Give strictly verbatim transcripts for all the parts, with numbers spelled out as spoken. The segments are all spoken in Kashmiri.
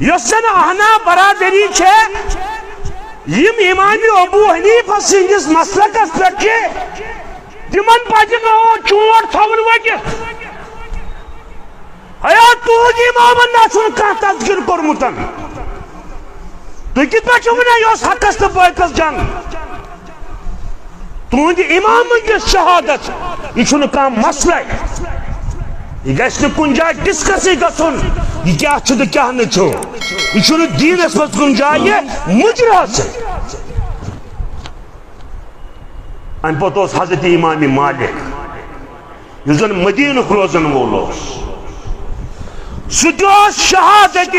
یۄس زن اہنا برادری چھے، یم امام ابو حنیفہ سٕنٛدِس مسلکس پٮ۪ٹھ چھِ، تمن پزِ نہٕ چونٹ تھاوُن ؤٹِتھ۔ ہیا، تُہنٛدِ امامن نہ چھُنہٕ کانٛہہ تذکر کوٚرمُت۔ تُہۍ کِتھ پٲٹھۍ چھِو ونان یہِ اوس حقس تہٕ باطلس جنگ؟ تُہنٛدِ امامن دِژ شہادت، یہِ چھُنہٕ کانٛہہ مسلے۔ یہِ گژھِ نہٕ کُنہِ جایہِ ڈسکسٕے گژھُن، یہِ کیٛاہ چھُ تہٕ کیٛاہ نہٕ چھُ۔ یہِ چھُنہٕ دیٖنس منٛز کُنہِ جایہِ مجرا۔ امہِ پتہٕ اوس حضرت امام مالک، یُس زن مدینُک روزن وول اوس، سُہ تہِ اوس شہادت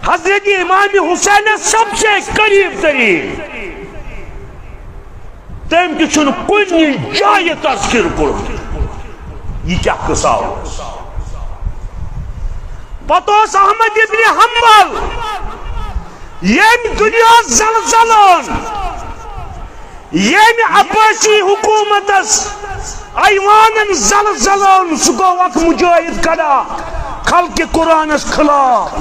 حضرت امام حسینس سب سے قریب ترین۔ تٔمۍ تہِ چھُنہٕ کُنہِ جایہِ تذکر کوٚرمُت۔ یہِ کیٛاہ قصہ اوس؟ پتہٕ اوس احمد ابن حنبل، ییٚمۍ دُنیا زلزلہٕ اوٚن، ییٚمہِ عباسی حکومتس ایوانن زلزلہٕ اوٚن، سُہ گوٚو اکھ مجاہد کھڑا خلقِ قرآنس خلاف۔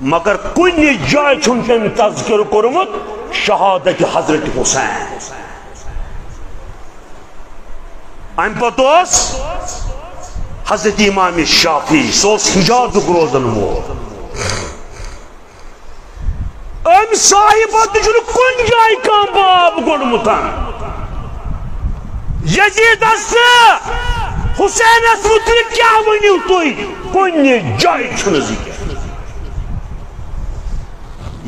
مگر کُنہِ جایہِ چھُنہٕ تٔمۍ تذکر کوٚرمُت شہادت حضرت حسین۔ امہِ پتہٕ اوس حضرت امام شافعی، سُہ اوس حجازُک روزن وول۔ أمۍ صاحبن تہِ چھُنہٕ کُنہِ جایہِ کانٛہہ باب گوٚنڈمُت۔ یزیدس تہٕ حسینس متعلق کیٛاہ ؤنِو تُہۍ؟ کُنہِ جایہِ چھُنہٕ ذکر۔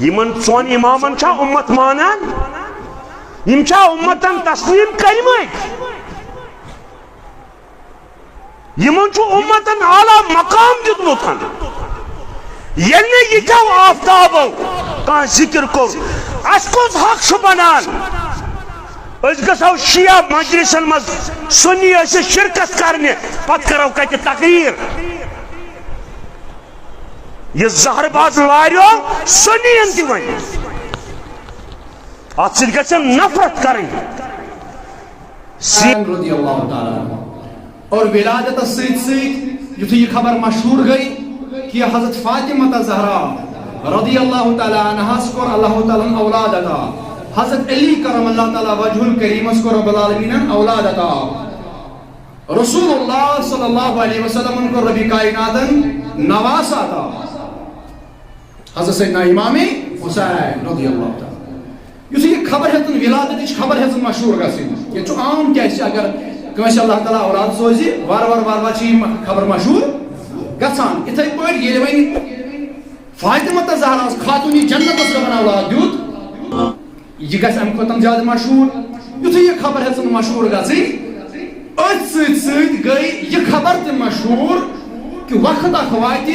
یِمن ژۄن امامن چھا اُمت مانان؟ یِم چھا اُمتن تسلیم کٔرمٕتۍ؟ یِمن چھُ اُمتن اعلیٰ مقام دیُتمُت۔ ییٚلہِ نہٕ یہِ کیٛاہ آفتابو کانٛہہ ذکر کوٚر، اَسہِ کُس حق چھُ بنان؟ أسۍ گژھو شیعہ مجلسن منٛز، سُنی ٲسِتھ شرکت کرنہِ، پتہٕ کرو کتہِ تقریر؟ یہِ زہر باز لاریو سُنین تہِ وۄنۍ۔ اتھ سۭتۍ گژھن نفرت کرٕنۍ۔ سی- رضی اللہ تعالیٰ عنہ۔ اور ولادتس سۭتۍ سۭتۍ یُتھُے یہِ خبر مشہوٗر گٔے کہ حضرت فاطمہ زہرا رضی اللہ تعالیٰ عنہس کوٚر اللہ تعالیٰ ہن اولاد عطا، حضرت علی کرم اللہ تعالیٰ وجہ الکریمس کوٚر رب العالمینن اولاد عطا، رسول اللہ صلی اللہ علیہ وسلمن کوٚر ربِ کائناتن نواسہ عطا۔ حضرت سیدنا امام حسین رضی اللہ تعالیٰ۔ یُتھُے یہِ خبر ہیٚژٕن، ولادتٕچ خبر ہیٚژٕن مشہوٗر گژھٕنۍ، ییٚتہِ چھُ عام، کیٛازِ چھِ اگر کٲنٛسہِ اللہ تعالیٰ اولاد سوزِ، وارٕ وارٕ وارٕ وارٕ چھِ یِم خبر مشہوٗر گژھان۔ یِتھَے پٲٹھۍ ییٚلہِ وۄنۍ فاطمہ تہٕ زہرا ٲس خاتوٗنِ جنت ٲس دَپان اولاد دیُت، یہِ گژھِ اَمہِ کھۄتہٕ زیادٕ مشہوٗر۔ یُتھُے یہِ خبر ہیٚژٕن مشہوٗر گژھٕنۍ، أتھۍ سۭتۍ سۭتۍ گٔے یہِ خبر تہِ مشہوٗر کہِ وقت اکھ واتہِ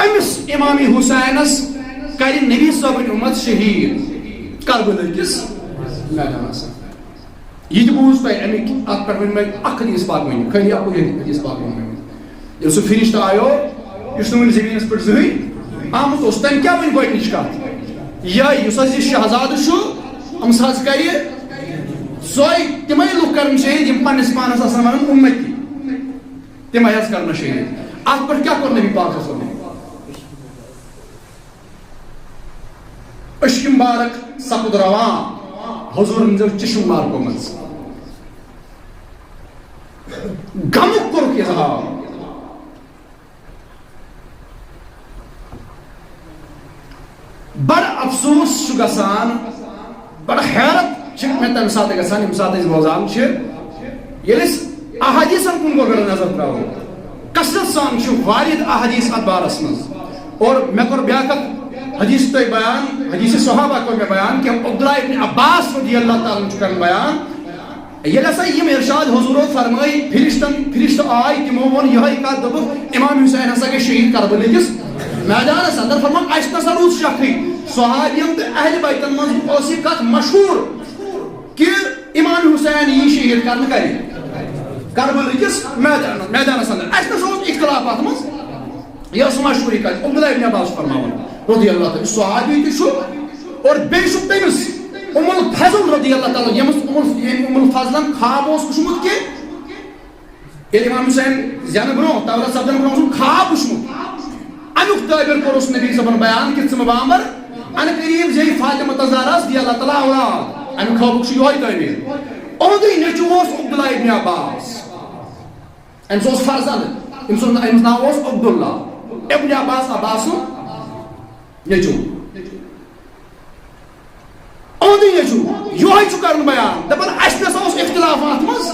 أمِس امام حسینس کرِ نبی صٲبٕنۍ اُمت شہیٖد کربلہٕ کِس میدانس۔ یہِ تہِ بوٗز تۄہہِ اَمِکۍ، اَتھ پٮ۪ٹھ ؤنۍ مےٚ اکھ حدیث پاک ؤنِو، خٲلی اَکُے حدیث پاک ووٚن مےٚ۔ ییٚلہِ سُہ فرشتہٕ آیو، یُس نہٕ وُنہِ زٔمیٖنَس پٮ۪ٹھ زٕہٕنۍ آمُت اوس، تٔمۍ کیٛاہ ؤنۍ گۄڈٕنِچ کَتھ؟ یہِ، یُس حظ یہِ شہزادٕ چھُ، أمِس حظ کَرِ سۄے، تِمَے لُکھ کَرن شہیٖد، یِم پنٛنِس پانَس آسَن وَنان اُمتی۔ تِمَے حظ کَرن شہیٖد۔ اَتھ پٮ۪ٹھ کیٛاہ کوٚر نبی پاک صلی اللہ علیہ وسلم؟ اشک مبارک سپُد روان، حضوٗرن دِژ چشم مبارکو منٛز۔ غمُک کوٚرُکھ اظہار۔ بڑٕ افسوس چھُ گژھان، بڑٕ حیرت چھِ مےٚ تَمہِ ساتہٕ گژھان، ییٚمہِ ساتہٕ أسۍ بوزان چھِ، ییٚلہِ أسۍ احادیثن کُن گۄڈٕ نظر ترٛاوو، کثرت سان چھِ وارد احادیث اتھ بارس منٛز۔ اور مےٚ کوٚر بیٛاکھ اکھ حدیث تۄہہِ بیان، حدیث صحابہ کوٚر مےٚ بیان کہِ عبداللہ ابن عباس رضی اللہ تعالیٰ عنہ چھُ کران بیان، ییٚلہِ ہسا یِم ارشاد حضورو فرمٲے، فرشتن، فرشتہٕ آے، تِمو ووٚن یِہوٚے کتھ، دوٚپُکھ، امام حسین ہسا گٔے شہیٖد کربلہٕ کِس میدانس اندر۔ فرمووُکھ، اسہِ نسا روٗد شکھٕے، صحابین تہٕ اہلِ بیتن منٛز اوس یہِ کتھ مشہوٗر کہِ امام حسین یی شہیٖد کرنہٕ کرِ کربلہٕ کِس میدانس، میدانس اندر۔ اسہِ نسا اوس اختلاف اتھ منٛز، یہِ ٲس مشہوٗری کتھ۔ عبداللہ ابن عباس فرماوان رضی اللہ تعالیٰ، صحابی تہِ چھُ اور بیٚیہِ چھُ تٔمِس ام الفضل رضی اللہ تعالیٰ عنہ، ییٚمِس ام ال-، ییٚمۍ ام الفضلن خواب اوس وُچھمُت کہِ ییٚلہِ امام حسین زینہٕ برونٛہہ، تولد سپدنہٕ برونٛہہ اوسُن خواب وُچھمُت، امیُک تعبیر کوٚرُس نبی صٲبن بیان کہِ ژٕ مہٕ بامبر، انہٕ قریب زیٚیہِ فاطمہ الزہرا رضی اللہ تعالیٰ عنہا۔ امیُک خوابُک چھُ یِہوٚے تعبیر۔ اُہُنٛدُے نیٚچوٗ اوس عبداللہ ابن عباس۔ أمِس اوس فرزند، أمِس اوس، أمِس ناو اوس عبداللہ ابن عباس، عباس سُنٛد نیٚچوٗ۔ اُہُنٛدُے نیٚچوٗ۔ یِہوٚے چھُ کران بیان، دَپان، اَسہِ نہ سا اوس اختلاف اَتھ منٛز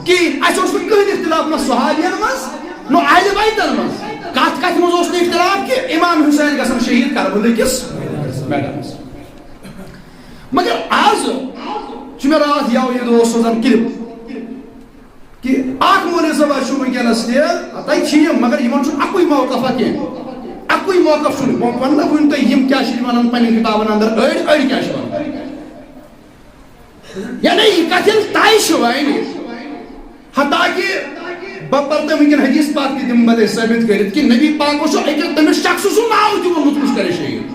کِہیٖنۍ، اَسہِ اوس نہٕ کٕہٕنۍ اختلاف، نہ صحابین منٛز، نہ اہلِ بیتن منٛز۔ کَتھ کَتھِ منٛز اوس نہٕ اختلاف کہِ امام حسین گژھن شہیٖد کربلہٕ کِس میدانس۔ مگر آز چھُ مےٚ راتھ یَوٕ یہِ دوس سوزان clip۔ کہِ اکھ مولوی صٲب حظ چھُ وٕنکیٚنَس تہِ، تَتہِ چھِ یِم، مگر یِمن چھُنہٕ اَکُے موقف اَتھ کینٛہہ۔ اَکُے موقف چھُنہٕ۔ بہٕ وَنہٕ نہ وٕنہِ تۄہہِ یِم کیٛاہ چھِ وَنان پنٛنٮ۪ن کِتابَن اَندَر، أڑۍ، أڑۍ کیٛاہ چھِ وَنان۔ یعنی یہِ کَتھ ییٚلہِ طے چھِ وۄنۍ، حتیٰ کہِ بہٕ پَرٕ تۄہہِ وٕنکیٚن حدیث پاک تہِ دِمہٕ بہٕ تۄہہِ ثٲبِت کٔرِتھ کہِ نبی پاک اوس أکِس تٔمِس شخصہٕ سُنٛد ناو تہِ ووٚنمُت، کُس کَرِ شہیٖد۔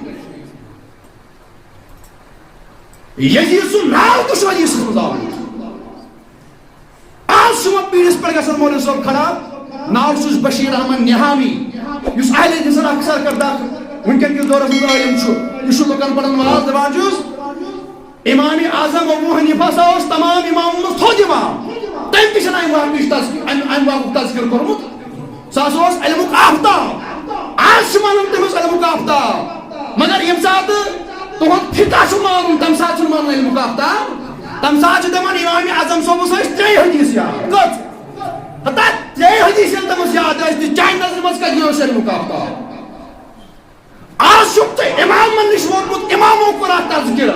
یزید سُنٛد ناو تہِ چھُ حدیثس منٛز آمُت۔ آز چھُ وۄنۍ پیٖرِس پٮ۪ٹھ گژھان مولوی صٲب کھڑا، ناو چھُس بشیر احمد نہامی، یُس اہل حدیثن اکھ سرکردہ وٕنکیٚن کِس دورس منٛز عٲلِم چھُ۔ یہِ چھُ لُکن پٮ۪ٹھ واز دِوان چھُس، امام اعظم ابو حنیفہ سا اوس تمام امامن منٛز تھوٚد امام۔ تٔمۍ تہِ چھِنہٕ امہِ واقعٕچ تذکر، امہِ، امہِ واقعُک تذکر کوٚرمُت۔ سُہ ہسا اوس علمُک آفتاب۔ آز چھِ وَنان تٔمِس علمُک آفتاب۔ مگر ییٚمہِ ساتہٕ تُہُنٛد فقہ چھُ مانُن، تَمہِ ساتہٕ چھُنہٕ مانُن علمُک آفتاب۔ تَمہِ ساتہٕ چھِ دَپان، امام اعظم صٲبَس ٲسۍ ترٛے حدیث یاد۔ کٔژ؟ ہتا ترٛے حدیث ییٚلہِ تٔمِس یاد ٲسۍ، تہٕ چانہِ نظرِ منٛز کَتہِ اوس علمُک آفتاب؟ آز چھُکھ ژےٚ امامن نِش ووتمُت، امامو کوٚر اتھ تذکرہ۔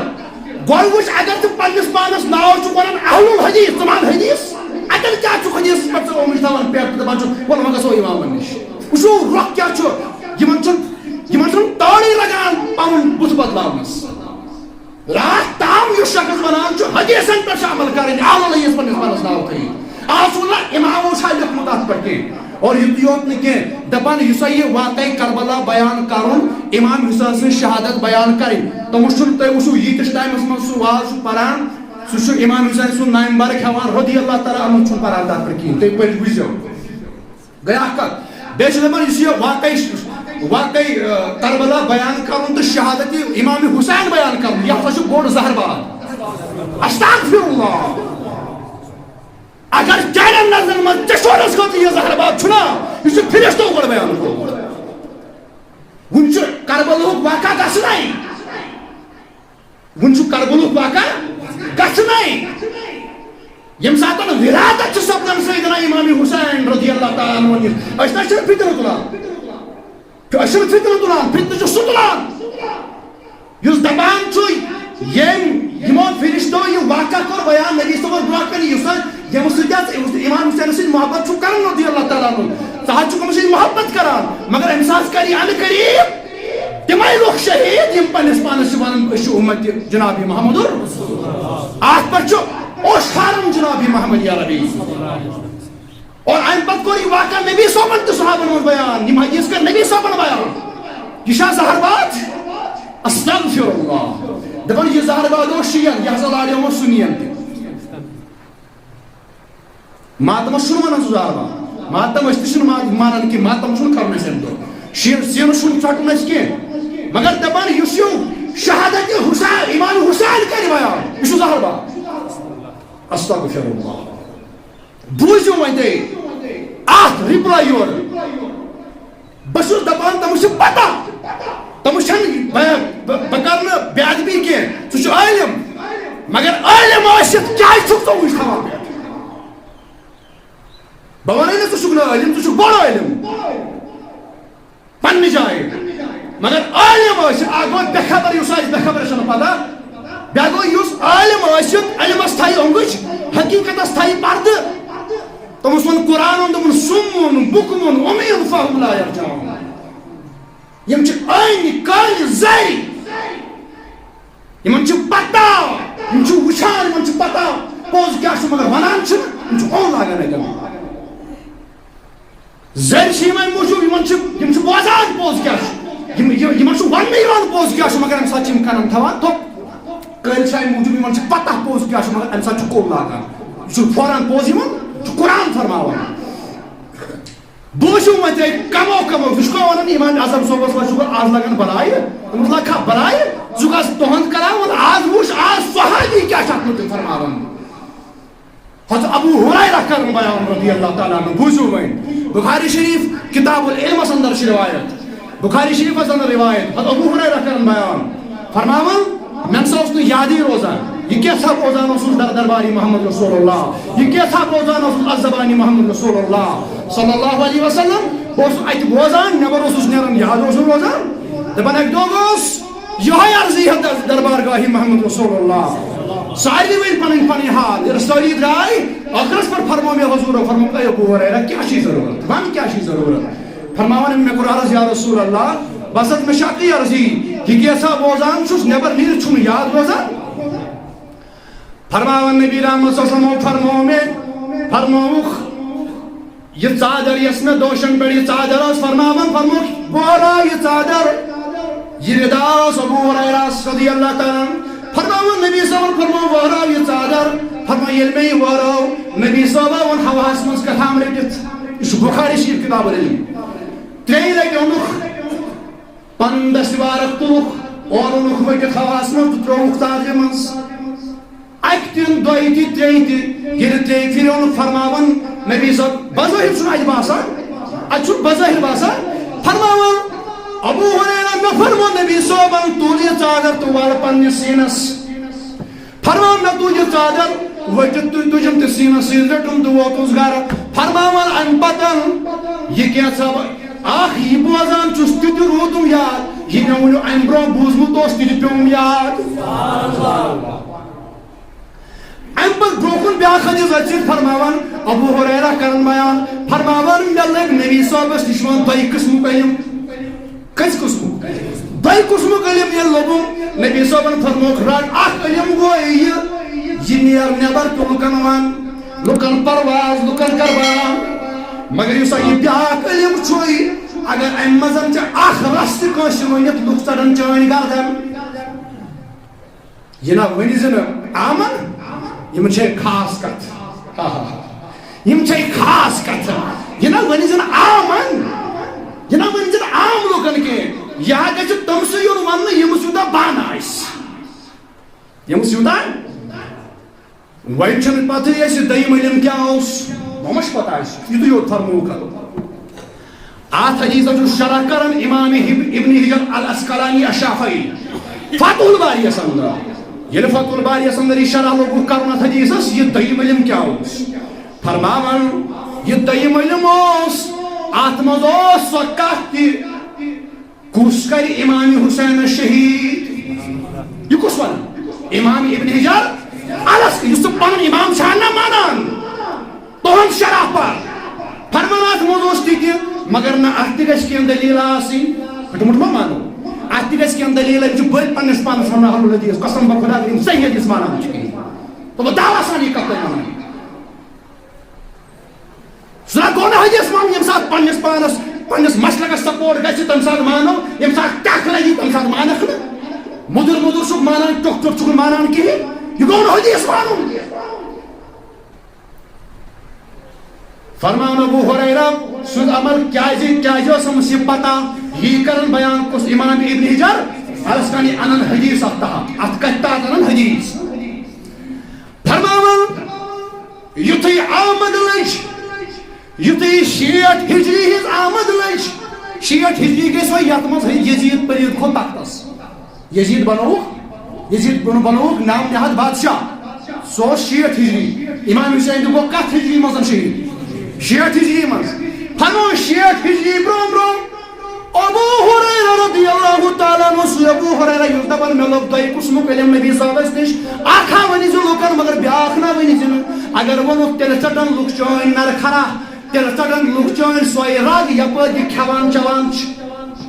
گۄڈٕ وٕچھ، اگر ژٕ پننِس پانس ناو چھُکھ ونان اہل الحدیث، ژٕ مان حدیث، اتٮ۪ن کیٛاہ چھُکھ حدیثس پٮ۪ٹھ ژٕ آمُت تھاوان پٮ۪ٹھ تہٕ دپان چھُکھ، ول وۄنۍ گژھو امامن نِش۔ وٕچھو، رۄخ کیٛاہ چھُ؟ یِمن چھُنہٕ، یِمن چھُنہٕ تٲرٕے لگان پنُن بُتھ بدلاونس۔ راتھ تام یُس شخص ونان چھُ، حدیثن پٮ۪ٹھ چھُ عمل کرٕنۍ، اہل الحدیث پننِس پانس ناو تھٲیِو۔ آز ووٚن نہ امامو چھا لیوٚکھمُت اتھ پٮ۪ٹھ کینٛہہ۔ اور یُتُے یوت نہٕ کینٛہہ، دپان یُس سا یہِ واقعے کربلا بیان کرُن، امام حسین سٕنٛز شہادت بیان کرٕنۍ، تٔمِس چھُنہٕ، تُہۍ وٕچھِو ییٖتِس ٹایمس منٛز سُہ واز چھُ پران، سُہ چھُ امام حسین سُنٛد نامہِ مبارک ہٮ۪وان رضی اللہ تعالیٰ عنہ، چھُنہٕ پران تتھ پٮ۪ٹھ کِہیٖنۍ۔ تُہۍ پٔرِو، وٕچھزیو۔ گٔے اکھ کتھ۔ بیٚیہِ چھِ دپان یُس یہِ واقعے، واقعے، آ، کربلا بیان کرُن تہٕ شہادت امام حسین بیان کرُن، یہِ ہسا چھُ بوٚڑ زہر باد۔ استغفر اللہ۔ اگر چانٮ۪ن نظرن منٛز ژےٚ شورس خٲطرٕ یہِ زہر باد چھُنا، یہِ چھُ فرشتو گۄڈٕ بیان کوٚرمُت۔ وُنہِ چھُ کربلہُک واقعہ گژھنَے۔ وُنہِ چھُ کربلُک واقعہ گژھنَے۔ ییٚمہِ ساتہٕ ولادت چھِ سپدان سیدنا امام حسین رضی اللہ تعالیٰ عنہ نِش، أسۍ نہ چھِنہٕ فتنہٕ تُلان۔ أسۍ چھِنہٕ فتنہٕ تُلان، فتنہٕ چھُ سُہ تُلان، یُس دپان چھُ، ییٚمۍ، یِمو فرشتو یہِ واقعہ کوٚر بیان نبی صٲبَس برونٛہہ کَنہِ، یُس حظ، ییٚمہِ سۭتۍ حظ امام حسین سۭتۍ محبت چھُ کران رضی اللہ تعالیٰ عنہ، ژٕ حظ چھُکھ أمِس سۭتۍ محبت کران، مگر أمِس حظ کَرِ اَنہٕ قریب تِمے لُکھ شہیٖد، یِم پننِس پانس چھِ ونان، أسۍ چھِ اُمت جناب محمد۔ اتھ پٮ۪ٹھ چھُ اوش کھاران جناب محمد عربی۔ اور امہِ پتہٕ کوٚر یہِ واقعہ نبی صٲبن تہٕ صحابن منٛز بیان، یِم حدیث کٔر نبی صٲبن بیان۔ یہِ چھا زہر باد؟ استغفر اللہ۔ دپان یہِ زہر باد اوس شیعن، یہِ ہسا لاریومُت سُنین تہِ۔ ماتمس چھُنہٕ ونان سُہ زہر باد۔ ماتم، أسۍ تہِ چھِنہٕ مات-، مانان کینٛہہ، ماتم چھُنہٕ کرُن اَسہِ امہِ دۄہ۔ شیعن، شیعن چھُنہٕ ژٹُن اَسہِ کینٛہہ۔ مگر دپان یُس یہِ شہادت حسین، امام حسین کرِ بیان، یہِ چھُ زہر باد۔ استغفر اللہ۔ بوٗزِو وۄنۍ تُہۍ، اَتھ reply یورٕ۔ بہٕ چھُس دَپان، تٔمِس چھِ پَتہ، تٔمِس چھَنہٕ، بہٕ، بہٕ، بہٕ کَرٕ نہٕ بے ادبی کینٛہہ، سُہ چھُ عٲلِم، مگر عٲلِم ٲسِتھ کیٛازِ چھُکھ ژٕ وٕنہِ تھاوان پٮ۪ٹھ؟ بہٕ وَنَے نہٕ ژٕ چھُکھ نہٕ عٲلِم، ژٕ چھُکھ بوٚڑ عٲلِم۔ پننہِ جایہِ۔ مگر عٲلِم ٲسِتھ، اکھ گوٚو بے خبر، یُس آسہِ بے خبر، چھنہٕ پتہ۔ بیٚیہِ گوٚو یُس عٲلِم ٲسِتھ، علمس تھایہِ اوٚنٛگٕج، حقیٖقتس تھایہِ پردٕ۔ تٔمِس ووٚن قرآنن، دوٚپُن، صم بکم عمی فہم لا یرجعون۔ یِم چھِ عٲنی، کٲنی، زٲری۔ یِمن چھُ پتہ، یِم چھِ وٕچھان، یِمن چھُ پتہ پوٚز کیٛاہ چھُ، مگر ونان چھِنہٕ، یِم چھِ اوٚن لاگان اَتٮ۪ن۔ زٔرۍ چھِ یِمن موٗجوٗب، یِمن چھِ، یِم چھِ بوزان پوٚز کیٛاہ چھُ، یِم، یِم، یِمن چھُ وننہٕ یِوان پوٚز کیٛاہ چھُ، مگر اَمہِ ساتہٕ چھِ یِم کنن تھاوان تھوٚپ۔ کٲلۍ چھِ اَمہِ موٗجوٗب، یِمن چھِ پتہ پوٚز کیٛاہ چھُ، مگر اَمہِ ساتہٕ چھُ کوٚل لاگان۔ یہِ چھُ فوراً پوٚز یِوان، چھُ قرآن فرماوان۔ بوٗزِو وۄنۍ تُہۍ کمو کمو، یہِ چھُ کانٛہہ ونان امام اعظم صٲبس منٛز چھُ آز لگان بلاے، دوٚپمس لگہٕ ہا بلاے، ژٕ گژھ تُہنٛد کران وۄنۍ آز وٕچھ آز صحابی کیٛاہ چھُ اتھ مُتعلق فرماوان۔ حضرت ابو ہریرہ کرن بیان رضی اللہ تعالیٰ عنہ، بوٗزِو وۄنۍ، بخاری شریف کتاب العلمس اندر چھِ روایت، بخاری شریفس اندر روایت، حضرت ابو ہریرہ کرن بیان، فرماوان، مےٚ نسا اوس نہٕ یادٕے روزان، یہِ کیٛاہ سا بوزان اوسُس در-، درباری محمد رسول اللہ، یہِ کیٛاہ سا بوزان اوسُس از زبانی محمد رسول اللہ صلی اللہ علیہ وسلم۔ بہٕ اوسُس اتہِ بوزان، نٮ۪بر اوسُس نیران، یاد اوس نہٕ روزان۔ دپان اکہِ دۄہ گوس یِہوٚے عرضی ہیٚتھ در-، دربار گاہی محمد رسول اللہ۔ سارنٕے ؤنۍ پنٕنۍ پنٕنۍ حال، ییٚلہِ سٲری درٛاے، ٲخرس پٮ۪ٹھ فرموو مےٚ حضوٗرو، فرمووُکھ، اے ابو ہریرہ، کیٛاہ چھُے ضروٗرت؟ ون کیٛاہ چھُے ضروٗرت؟ فرماوان، مےٚ کوٚر عرض، یا رسول اللہ، بس حظ، مےٚ چھِ اَکٕے عرضی، یہِ کینٛژھا بوزان چھُس، نٮ۪بر نیٖرِتھ چھُم یاد روزان۔ فرماوان نبی رحمت صلی اللہ علیہ وسلم فرموو مےٚ، فرمووُکھ، یہِ ژادر یۄس مےٚ دوشن پٮ۪ٹھ یہِ ژادر ٲس، فرماوان، فرمووُکھ، بہراو یہِ ژادر، یہِ ردا اوس ابو ہریرہ رضی اللہ تعالیٰ عنہ۔ فرماوان نبی صلی اللہ علیہ وسلم فرموو، بہراو یہِ ژادر، فرموو، ییٚلہِ مےٚ یہِ وہراو، نبی صٲبہ ووٚن ہواہس منٛز کتھ تام رٔٹِتھ۔ یہِ چھُ بخاری شریف کتاب العلم۔ ترٛیٚیہِ لٹہِ اوٚنُکھ پنُن دستہِ مبارک تُلُکھ، اورٕ اوٚنُکھ ؤٹِتھ ہواہس منٛز تہٕ ترٛووُکھ ژادرِ منٛز۔ اکہِ تہِ، دۄیہِ تہِ، ترٛیٚیہِ تہِ، ییٚلہِ ترٛیٚیہِ پھِرِ اوٚنُکھ فرماوان، نبی صٲب، بظٲہِر چھُنہٕ اَتہِ باسان، اَتہِ چھُنہٕ بظٲہِر باسان، فرماوان، ابو ہریرہ، مےٚ فرموو نبی صٲبن، تُل یہِ ژادر تہٕ وَل پننِس سیٖنس۔ فرمان مےٚ تُج یہِ ژادر، ؤٹِتھ تُج، تُجِم تہٕ سیٖنس سۭتۍ رٔٹٕم تہٕ ووتُس گرٕ۔ فرماوان اَمہِ پتن یہِ کینٛژھا بہٕ اکھ یہِ بوزان چھُس، تہِ تہِ روٗدُم یاد، یہِ مےٚ ؤنِو اَمہِ برونٛہہ بوٗزمُت اوس، تہِ تہِ پیوٚم یاد۔ اَمہِ پتہٕ برونٛہہ کُن بیٛاکھ حدیث أتھۍ سۭتۍ فرماوان، ابو ہریرہ کران بیان، فرماوان، مےٚ لٔگۍ نبی صٲبس نِش وۄنۍ دۄیہِ قٕسمُک علم۔ کٔژِ قٕسمُک؟ دۄیہِ قٕسمُک علم ییٚلہِ لوٚبُم، نبی صٲبن فرمووُکھ، رَٹ اکھ علم گوٚو یہِ، یہِ نیر نٮ۪بر تہٕ لُکن وَن، لُکن پرواز، لُکن کر بیان۔ مگر یُس سا یہِ بیٛاکھ علم چھُے، اگر اَمہِ منٛز ژےٚ اکھ رژھ تہِ کٲنٛسہِ ؤنِتھ، لُکھ ژَٹن چٲنۍ گردن۔ یہِ نہ ؤنۍ زِ نہٕ عامن، یِم چھے خاص کتھ۔ ہا ہا ہا۔ یِم چھے خاص کتھ۔ یہِ نہ ؤنۍ زِ نہٕ عامن، یہِ نہ ؤنۍ زِ نہٕ عام لوٗکن کینٛہہ۔ یہِ ہا گژھِ تٔمسٕے یُن وننہٕ، ییٚمِس یوٗتاہ بانہٕ آسہِ۔ ییٚمِس یوٗتاہ؟ وۄنۍ چھنہٕ پتہٕے اَسہِ دوٚیِم علم کیٛاہ اوس۔ وۄنۍ ما چھِ پتہ اَسہِ؟ یُتُے یوت فرمووُکھ۔ اتھ حدیثس چھُ شرح کران امام ابن حجر العسقلانی الشافعی فتح الباری یس اندر۔ ییٚلہِ فتح الباری یس اندر یہِ شرح لوگُکھ کرُن اتھ حدیثس، یہِ دوٚیِم علم کیٛاہ اوس؟ فرماوان، یہِ دوٚیِم علم اوس، اتھ منٛز اوس سۄ کتھ تہِ، کُس کرِ امام حسین شہید؟ یہِ کُس ونان؟ امام ابن حجر العسقلانی، یُس ژٕ پنُن امام چھا نہ مانان؟ تُہُنٛد شرح پر۔ فرمان اتھ منٛز اوس تہِ کینٛہہ، مگر نہ، اتھ تہِ گژھِ کینٛہہ دٔلیٖل آسٕنۍ۔ پھٕٹمُت ما مانو؟ اتھ تہِ گژھِ کینٛہہ دٔلیٖل، أمۍ چھُ بٔلۍ پننِس پانس ونان اہل الحدیث، قسم بخدا، یِم صحیح حدیث مانان چھِ کِہیٖنۍ۔ تہٕ بہٕ دعویٰ سان یہِ کتھ تۄہہِ ونان۔ سُہ نہ گوٚو نہٕ حدیث مان، ییٚمہِ ساتہٕ پننِس پانس، پننِس مسلکس سپورٹ گژھِ، تمہِ ساتہٕ مانو، ییٚمہِ ساتہٕ ٹکھ لگہِ، تمہِ ساتہٕ مانکھ نہٕ۔ مُدُر مُدُر چھُکھ مانان، ٹیوٚٹھ ٹیوٚٹھ چھُکھ مانان کِہیٖنۍ۔ یہِ گوٚو نہٕ حدیث مانُن۔ فرمان ابو ہریرہ سُنٛد عمل کیازِ، کیازِ اوس أمِس یہِ پتہ؟ یی کرن بیان کُس؟ امام ابن حجر العسقلانی انان حدیث اتھ تحت، اتھ کتھ تحت انان حدیث۔ فرماوان، یُتھُے آمد لٔج، یُتھُے شیٹھ ہجری ہٕنٛز آمد لٔج، شیٹھ ہجری گٔے سۄ یتھ منٛز یزید پلید کھوٚت تختس۔ یزید بنووُکھ، یزید بن-، بنووُکھ نام نہاد بادشاہ۔ سُہ اوس شیٹھ ہجری۔ امام حسین تہِ گوٚو کتھ ہجری منٛز شہید؟ شیٹھ ہجری منٛز۔ فرموو شیٹھ ہجری برونٛہہ برونٛہہ ابو ہریرہ رضی اللہ تعالیٰ عنہ، سُے ابو ہریرہ یُس دپان، مےٚ لوٚب دۄیہِ قٕسمُک علم نبی صٲبس نِش، اکھ ہا ؤنۍ زِ لُکن، مگر بیٛاکھ نہ ؤنۍ زِ نہٕ۔ اگر ووٚنُکھ، تیٚلہِ ژٹن لُکھ چٲنۍ نرٕ کھرا، تیٚلہِ ژٹن لُکھ چٲنۍ سۄے رگ، یپٲرۍ یہِ کھٮ۪وان چٮ۪وان چھِ۔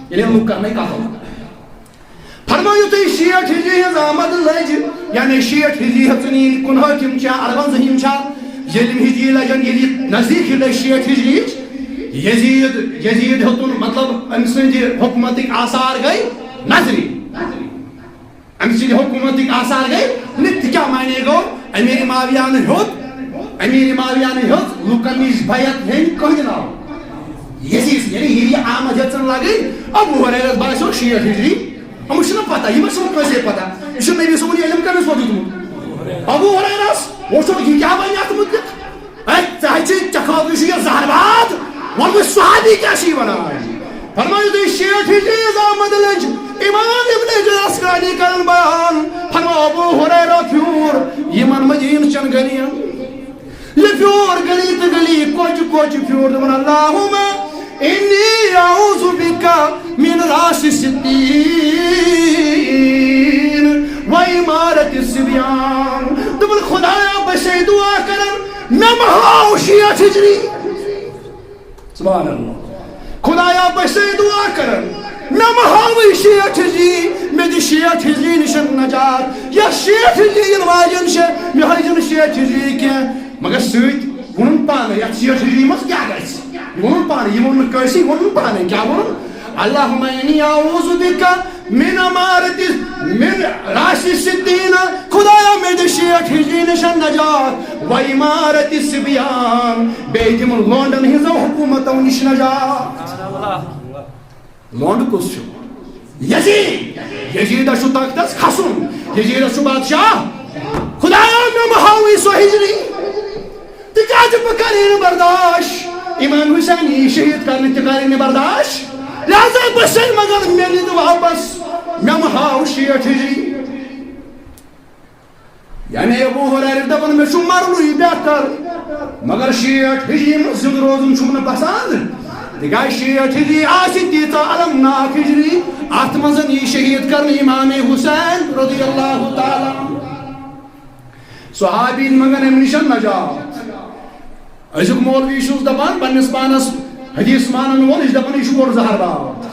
ییٚلہِ لُکھ کرنَے قتل۔ فرمٲیِو تُہۍ، شیٹھ ہجری ہٕنٛز آمد لٔج، یعنی شیٹھ ہجری ہیٚژٕن یِنۍ، کُنہٲٹھ یِم چھا، اَروَنزاہ یِم چھا، ییٚلہِ یِم ہجری لَجن، ییٚلہِ یہِ نزدیٖک ہی لٔج شیٹھ ہجری، یزید، یزید ہیوٚتُن، مطلب، أمۍ سٕنٛدِ حکومتٕکۍ آثار گٔے نظرِ۔ أمۍ سٕنٛدِ حکومتٕکۍ آثار گٔے نہٕ، تہِ کیٛاہ معنی گوٚو؟ أمیٖر معاویہ نہٕ ہیوٚت، أمیٖر معاویہ نہٕ ہیوٚت لُکن نِش بیعت ہیٚنۍ کٕہٕنۍ ناو۔ یزیٖد، یعنی ییٚلہِ یہِ آمد ہیٚژٕن لگٕنۍ، ابو ہریرس باسیو شیٹھ ہجری۔ یِمن چھُنہٕ پتہ، یِمن چھُنہٕ کٲنٛسے پتہ۔ یہِ چھُ نبی صٲبُن یہِ علم کٔمِس ووت دیُتمُت؟ ابو ہریرس۔ وۄنۍ چھُ یہِ کیٛاہ وَنہِ اَتھ مُتعلِق؟ ہے، ژےٚ ہے چھے، ژےٚ خٲطرٕ چھُ یہِ زہر باد۔ وۄنۍ وٕچھ صحابی کیٛاہ چھِ یہِ وَنان۔ فرمٲیِو تُہۍ، شیٹھ ہجری ییٚلہِ آمد لٔج، امام ابن حجر عسقلانی کران بیان، فرماو ابو ہریرہ پھیوٗر یِمن مدیٖنہٕ چٮ۪ن گلیَن۔ یہِ پھیوٗر گلی تہٕ گلی، کوچہِ کوچہِ پھیوٗر، دوٚپُن، اللہم انی اعوذ بک من راس الستین و امارت الصبیان۔ دوٚپُن، خدایا، بہٕ چھسے دعا کران، مےٚ مہ ہاو شیٹھ ہجری۔ سبحان اللہ۔ خدایا، بہٕ چھسے دعا کران، مےٚ مہ ہاوٕے شیٹھ ہجری، مےٚ دِ شیٹھ ہجری نِش نجات۔ یۄس شیٹھ ہجری یِنہٕ واجٮ۪ن چھےٚ، مےٚ ہٲیزِ نہٕ شیٹھ ہجری کینٛہہ۔ مگر سۭتۍ ووٚنُن پانہٕ، یَتھ شیٹھ ہجری منٛز کیٛاہ گژھِ؟ یہِ ووٚنُن پانہٕ، یہِ ووٚن نہٕ کٲنٛسی، ووٚنُن پانَے۔ کیٛاہ ووٚنُن؟ اللہم انی اعوذ بک من امارت، من راس الستین، خدایا، مےٚ دِ شیٹھ ہجری نِش نجات، و امارت الصبیان، بیٚیہِ دِم لونڈن ہٕنٛزو حکوٗمتو نِش نجات۔ لونڈ کُس چھُ؟ یزید۔ یزیدس چھُ تختس کھسُن، یزیدس چھُ بادشاہ۔ خدایا، مےٚ مہ ہاوٕے سۄ ہجری، تِکیٛازِ بہٕ کرٕ یہِ نہٕ برداش۔ امام حسین یی شہید کرنہٕ، تہِ کرٕ یہِ نہٕ برداش۔ لہذا بہٕ چھسے منٛگان، مےٚ نہِ تہٕ واپس، مےٚ مہ ہاو شیٹھ ہجری۔ یعنی ابو ہریرہ دپان، مےٚ چھُ مرنُے بہتر، مگر شیٹھ ہجری منٛز زِندٕ روزُن چھُم نہٕ پسند، تِکیٛازِ شیٹھ ہجری آسہِ تیٖژاہ المناک ہجری، اتھ منٛز یی شہید کرنہٕ امام حسین رضی اللہ تعالیٰ عنہ۔ صحابی منٛگان امہِ نِش نجات۔ أزیُک مولوی چھُس دپان، پننِس پانس حدیث مانن وول، یہِ چھُ دپان، یہِ چھُ بوٚڑ زہر باد۔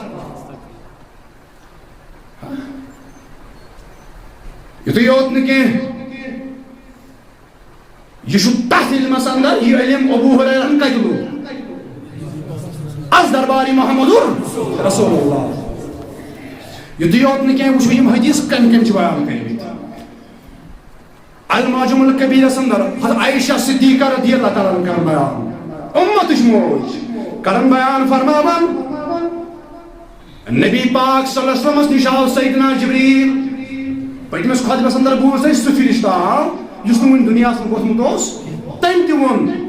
یُتُے یوت نہٕ کینٛہہ، یہِ چھُ تتھ علمس اندر، یہِ علم ابو ہریرن کتہِ لوگ؟ از درباری محمد رسول اللہ۔ یُتُے یوت نہٕ کینٛہہ، وٕچھو یِم حدیث کمہِ کمہِ چھِ بیان کٔرمٕتۍ۔ المعجم الکبیرس اندر حضرت عائشہ صدیقہ رضی اللہ تعالیٰ عنہ کران بیان، امتٕچ موج، کران بیان فرماوان، نبی پاک صلی اللہ علیہ وسلمس نِش آو سیدنا جبریل۔ پٔتمِس خطبس اندر بوٗز اَسہِ، سُہ فرشتہٕ آو یُس نہٕ وُنہِ دُنیاہس منٛز ووٚتھمُت اوس، تٔمۍ تہِ ووٚن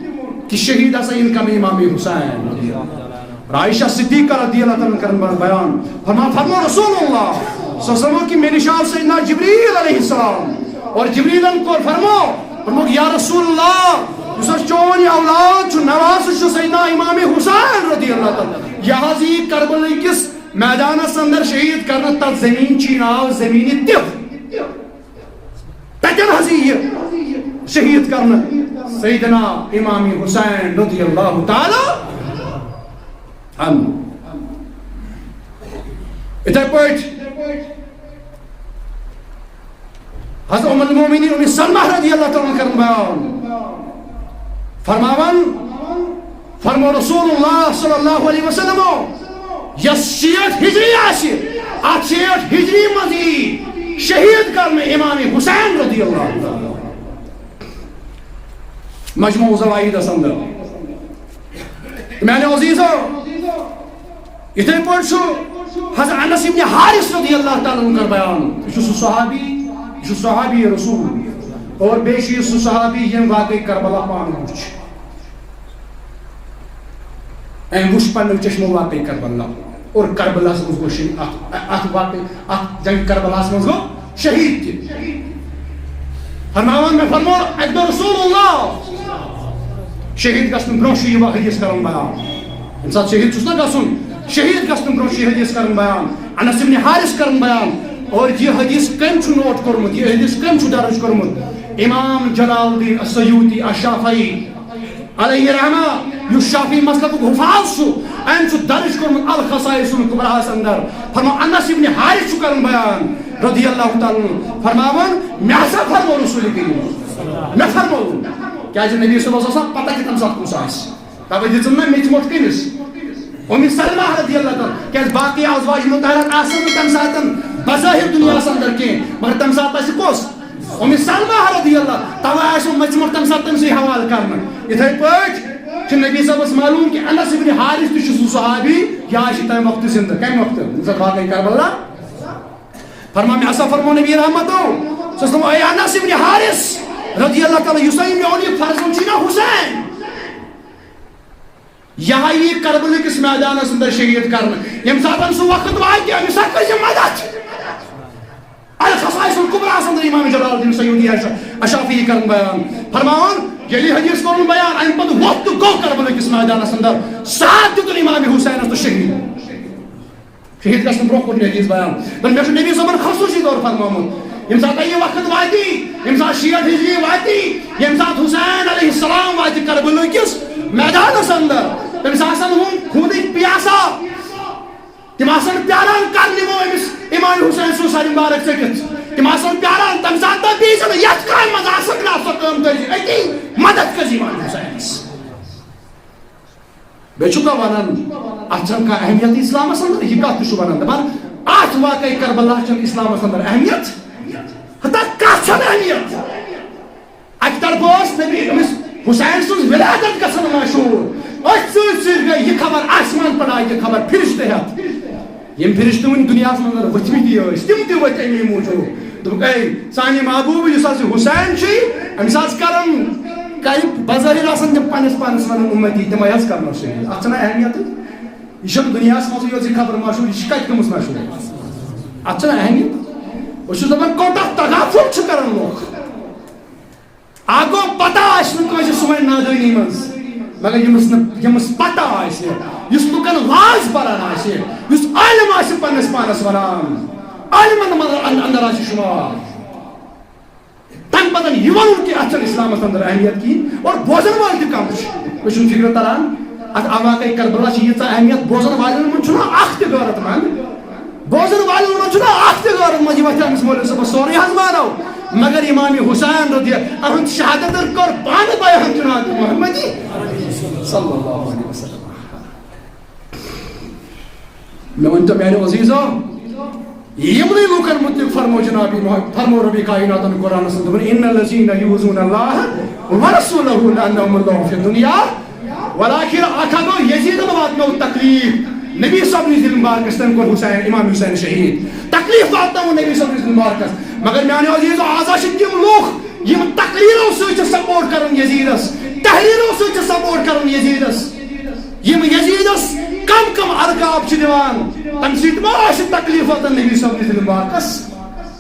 کہِ شہید ہسا یِن کرنہٕ امام حسین۔ عائشہ صدیقہ رضی اللہ تعالیٰ عنہ کران بیان، فرمان فرمو رسول اللہ صلی اللہ علیہ وسلم کہ مےٚ نِش آو سیدنا جبریل علیہ السلام اور جبریلن کوٚر فرمو، فرمووُکھ، یا رسول اللہ، یُس حظ چون یہِ اولاد چھُ، نواسہٕ چھُ سیدنا امام حسین رضی اللہ تعالیٰ، یہِ حظ یی کربلہٕ کِس میدانس اندر شہید کرنہٕ، تتھ زمین چی ناو زمین تف۔ تتٮ۪ن حظ یی یہِ شہید کرنہٕ سیدنا امام حسین رضی اللہ تعالیٰ عنہ۔ یِتھے پٲٹھۍ حضرت ام المومنین ام سلمہ رضی اللہ تعالیٰ عنہ کران بیان، فرماوان، فرمو رسول اللہ صلی اللہ علیہ وسلم، یۄس شیٹھ ہجری آسہِ، اتھ شیٹھ ہجری منٛز یی شہید کرنہٕ امام حسین رضی اللہ تعالیٰ عنہ۔ مجموع زوائدس اندر۔ میانیو عزیزو، یِتھے پٲٹھۍ چھُ حضرت انس ابن حارث رضی اللہ تعالیٰ عنہ کر بیان۔ یہِ چھُ سُہ صحابی، یہِ چھُ صحابی رسول۔ اور بیٚیہِ چھُ یہِ سُہ صحابی ییٚمۍ واقعی کربلا پانہٕ وُچھ۔ أمۍ وُچھ پننیو چشمو واقعی کربلا۔ اور کربلاہس منٛز گوٚو شہید، اتھ، اتھ واقعی، اتھ جنگ کربلاہس منٛز گوٚو شہید تہِ۔ فرماوان مےٚ فرموو اکہِ دۄہ رسول اللہ، شہید گژھنہٕ برونٛہہ چھُ یہِ حدیث کران بیان۔ ییٚمہِ ساتہٕ شہید چھُس نہ گژھُن، شہید گژھنہٕ برونٛہہ چھُ یہِ حدیث کران بیان۔ انس ابن حارث کران بیان۔ اور یہِ حدیث کٔمۍ چھُ نوٹ کوٚرمُت، یہِ حدیث کٔمۍ چھُ درج کوٚرمُت؟ امام جلال الدین السیوطی الشافعی علیہ رحمہ، یُس شافعی مسلکُک حفاظ چھُ، أمۍ چھُ درج کوٚرمُت الخصائص الکبریٰ ہس اندر۔ فرماو، انس ابن حارث چھُ کران بیان رضی اللہ تعالیٰ عنہ، فرماوان، مےٚ ہسا فرموو رسول کریم، مےٚ فرموو، کیازِ نبی صلی اللہ علیہ وسلم پتہ کہِ تمہِ ساتہٕ کُس آسہِ، توے دِژٕن نہ مےٚ تہِ مۄٹھ کٔمِس؟ اُمِ سلمہ رضی اللہ تعالیٰ، کیازِ باقٕے ازواج مطہرات آسن نہٕ تمہِ ساتہٕ بظاہر دُنیاہس اندر کینٛہہ، مگر تمہِ ساتہٕ آسہِ کُس؟ اُمِ سلمہ رضی اللہ، توے آسہِ یِم مٔژھمٕژ تمہِ ساتہٕ تٔمۍ سٕے حوالہٕ کرنہٕ۔ یِتھے پٲٹھۍ نبی صٲبس معلوم کہ انس ابن حارث تہِ چھُ سُہ صحابی، یہِ آسہِ تمہِ وقتہٕ زندٕ۔ کمہِ وقتہٕ؟ ییٚمہِ ساتہٕ واقعہ کربلا۔ فرما مےٚ ہسا فرمو نبی رحمتو صلی اللہ علیہ وسلم، اے انس ابن حارث رضی اللہ تعالیٰ، یُس تۄہہِ میون یہِ فرزند چھُ نا حسین، یہِ ہا یی کربلہٕ کِس میدانس اندر شہید کرنہٕ۔ ییٚمہِ ساتہٕ سُہ وقت واتہِ، أمِس ہا کٔرۍ زِ مدد۔ الخصائص الکبریٰ ہس اندر امام جلال الدین سیوطی اشرفی کران بیان، فرماوان، ییٚلہِ حدیث کوٚرُن بیان، امہِ پتہٕ ووٚتھ تہٕ گوٚو کربلہٕ کِس میدانس اندر، ساتھ دیُتُن امام حسینس تہٕ شہید۔ شہید گژھنہٕ برونٛہہ کوٚر مےٚ حدیث بیان۔ دوٚپُن، مےٚ چھُ نبی صٲبن خصوٗصی طور فرمومُت، ییٚمہِ ساتہٕ تۄہہِ یہِ وقت واتی، ییٚمہِ ساتہٕ شیٹھ ہجری واتی، ییٚمہِ ساتہٕ حسین علیہ السلام واتہِ کربلہٕ کِس میدانس اندر، تٔمِس آسن ہُم خوٗنٕکۍ پیاسہ، تِم آسن پیاران، کر نِمو أمِس امام حسین سُنٛد سر مبارک ژٔٹِتھ۔ تِم آسن پیاران، تَمہِ ساتہٕ دَپہِ بیٚیہِ زَن یَتھ کامہِ منٛز آسکھ نہ، سۄ کٲم کٔرۍ زِ أتی، مدد کٔرۍ زِ امام حسینس۔ بیٚیہِ چھُکھا وَنان، اَتھ چھَنہٕ کانٛہہ اہمیت اِسلامَس اندر؟ یہِ کَتھ تہِ چھُ وَنان، دَپان، اَتھ واقعے کربلا چھَنہٕ اِسلامَس اندر اہمیت؟ ہتا کَتھ چھَنہٕ اہمیت؟ اَکہِ طرفہٕ ٲس نبی أمِس حسین سٕنٛز ولادت گژھان مشہوٗر، أتھۍ سۭتۍ سۭتۍ گٔے یہِ خبر آسمان پٮ۪ٹھ آیہِ یہِ خبر فرشتہٕ ہٮ۪تھ۔ یِم فرشتہٕ وٕنہِ دُنیاہَس منٛز ؤتھمٕتی ٲسۍ، تِم تہِ ؤتھۍ اَمی موٗجوٗب۔ دوٚپُکھ، اے سانہِ محبوٗبہٕ، یُس حظ یہِ حسین چھُے، أمِس حظ کَرَن، کَرِ بظٲہِر آسان تِم پنٛنِس پانَس وَنان اُمتی، تِمَے حظ کَرنو شہیٖد۔ اَتھ چھَنہ اہمیت؟ یہِ چھَنہٕ دُنیاہَس منٛزٕے یوت یہِ خبر مشہوٗر، یہِ چھِ کَتہِ گٔمٕژ مشہوٗر؟ اَتھ چھَنہ اہمیت؟ بہٕ چھُس دَپان، کوٗتاہ تغافل چھِ کَران لُکھ۔ اکھ گوٚو پتہ آسہِ نہٕ کٲنٛسہِ سُہ وَنہِ نادٲنی منٛز، مگر ییٚمِس نہٕ، ییٚمِس پتہ آسہِ، یُس لُکن واز پران آسہِ، یُس عالم آسہِ پننِس پانس ونان، عالمن منٛز ان-، اندر آسہِ شمار، تمہِ پتہٕ یہِ ونُن کہِ اتھ چھنہٕ اسلامس اندر اہمیت کِہیٖنۍ اور بوزن وٲلۍ تہِ کم چھِ۔ مےٚ چھُنہٕ فکرِ تران، اتھ واقعے کربلا چھِ ییٖژاہ اہمیت، بوزن والٮ۪ن منٛز چھُنہ اکھ تہِ غٲرت مند۔ بوزن والٮ۪ن منٛز چھُنہ اکھ تہِ غٲرت مند، یہِ وۄتھِ أمِس مولوی صٲبس سورُے حظ مانو، مگر امام حسین رضی اللہ عنہ شہادت کٔر پانہٕ بیان جناب محمدی صلی اللہ علیہ وسلم۔ مےٚ ؤنۍ تو میانیو عزیزو، یِمنٕے لوٗکن مُتعلِق فرمو جناب محمد، فرمو ربِ کائناتن قرآنس منٛز، دوٚپُن، "ان الذین یؤذون اللہ ورسولہ لعنہم اللہ فی الدنیا والآخرہ"۔ اکھ ہا گوٚو یزیدن واتنوو تکلیف، نبی صٲبنِس دِل مبارکس، تٔمۍ کوٚر حسین، امام حسین شہید، تکلیف واتنوو نبی صٲبنِس دِل مبارکس۔ مگر میانیو عزیزو، آز ہا چھِ تِم لوٗکھ یِم تقریرو سۭتۍ چھِ سپورٹ کران یزیدس، تحریرو سۭتۍ چھِ سپورٹ کران یزیدس۔ یِم یزیدس کم کم القاب چھِ دِوان، تمہِ سۭتۍ ما آسہِ تکلیف واتان نبی صٲبنِس دِل مبارکس؟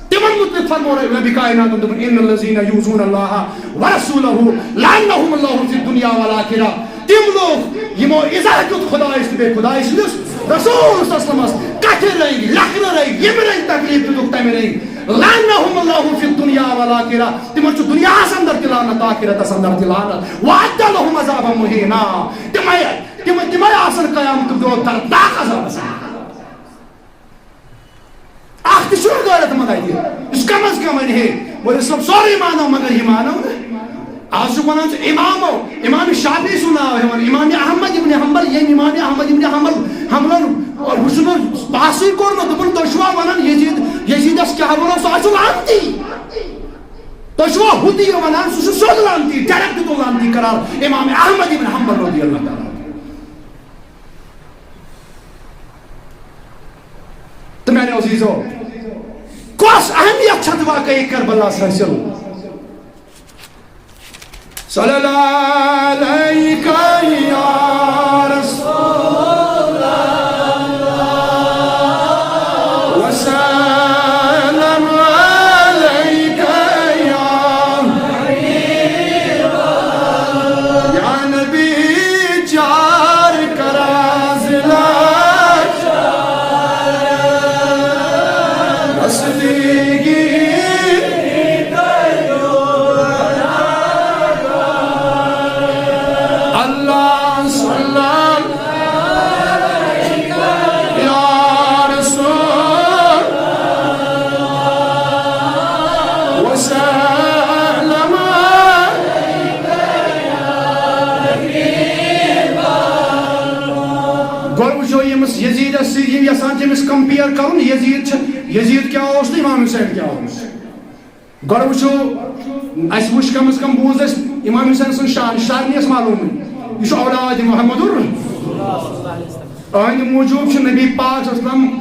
تِمن مُتعلِق فرمو ربِ کائناتن، دوٚپُن، "ان الذین یؤذون اللہ ورسولہ لعنہم اللہ فی الدنیا والآخرہ"۔ تِم لوٗکھ یِمو ایذا دیُت خدایس تہٕ بیٚیہِ خدایہِ سٕنٛدِس رسول صلی اللہ علیہ وسلمس، کتھِ رٔنگۍ، لیکھنہٕ رٔنگۍ، ییٚمہِ رٔنگۍ تکلیف دِتُکھ تمہِ رٔنگۍ، لعنہم اللہ فی الدنیا والآخرہ، تِمن چھُ دُنیاہس اندر تہِ لعنت، آخرتس اندر تہِ لعنت۔ وأعد لهم عذابا مهینا، تِمے، تِم، تِمے آسن قیامتُک دۄہ دردناک عذابس اندر۔ اکھ تہِ چھُنہٕ غٲرت مند اتہِ، یُس کم از کم ونہِ ہے، مولوی صٲب سورُے مانو مگر یہِ مانو نہٕ۔ آز چھُکھ ونان ژٕ امامو، امام شافعی سُنٛد ناو ہٮ۪وان، امام احمد ابن حنبل، ییٚمۍ امام احمد ابن حنبل، حنبلن وٕچھُن پاسٕے کوٚر نہٕ، دوٚپُن، "تُہۍ چھِوا ونان یزید، یزیدس کیٛاہ ونو، سُہ آسہِ لعنتی۔ تُہۍ چھِوا ہُہ تہِ یہِ ونان، سُہ چھُ سیوٚد لعنتی، direct دیُتُن لعنتی قرار امام احمد ابن حنبل رضی اللہ تعالیٰ عنہ۔" تہٕ میانیو عزیزو، کۄس اہمیت چھِ اتھ واقعے کربلاہس حٲصِل؟ صلی اللہ علیک یا رسول اللہ، وسلم علیک یا، یا نبی چار کرا ضلع بستگی۔ اللہ صلی اللہ یا رسول وسلم۔ گۄڈٕ وٕچھو ییٚمِس یزیٖدس سۭتۍ یِم یژھان چھِ أمِس compare کرُن، یزیٖد چھِ، یزیٖد کیٛاہ اوس تہٕ امام حسین کیٛاہ اوس؟ گۄڈٕ وٕچھو، اَسہِ وٕچھ کم از کم، بوٗز اَسہِ امام حسین سٕنٛز شان، شان ٲس معلومٕے۔ یہِ چھُ اولاد محمد۔ اہنٛدِ موٗجوٗب چھُ نبی پاک صلی اللہ علیہ وسلم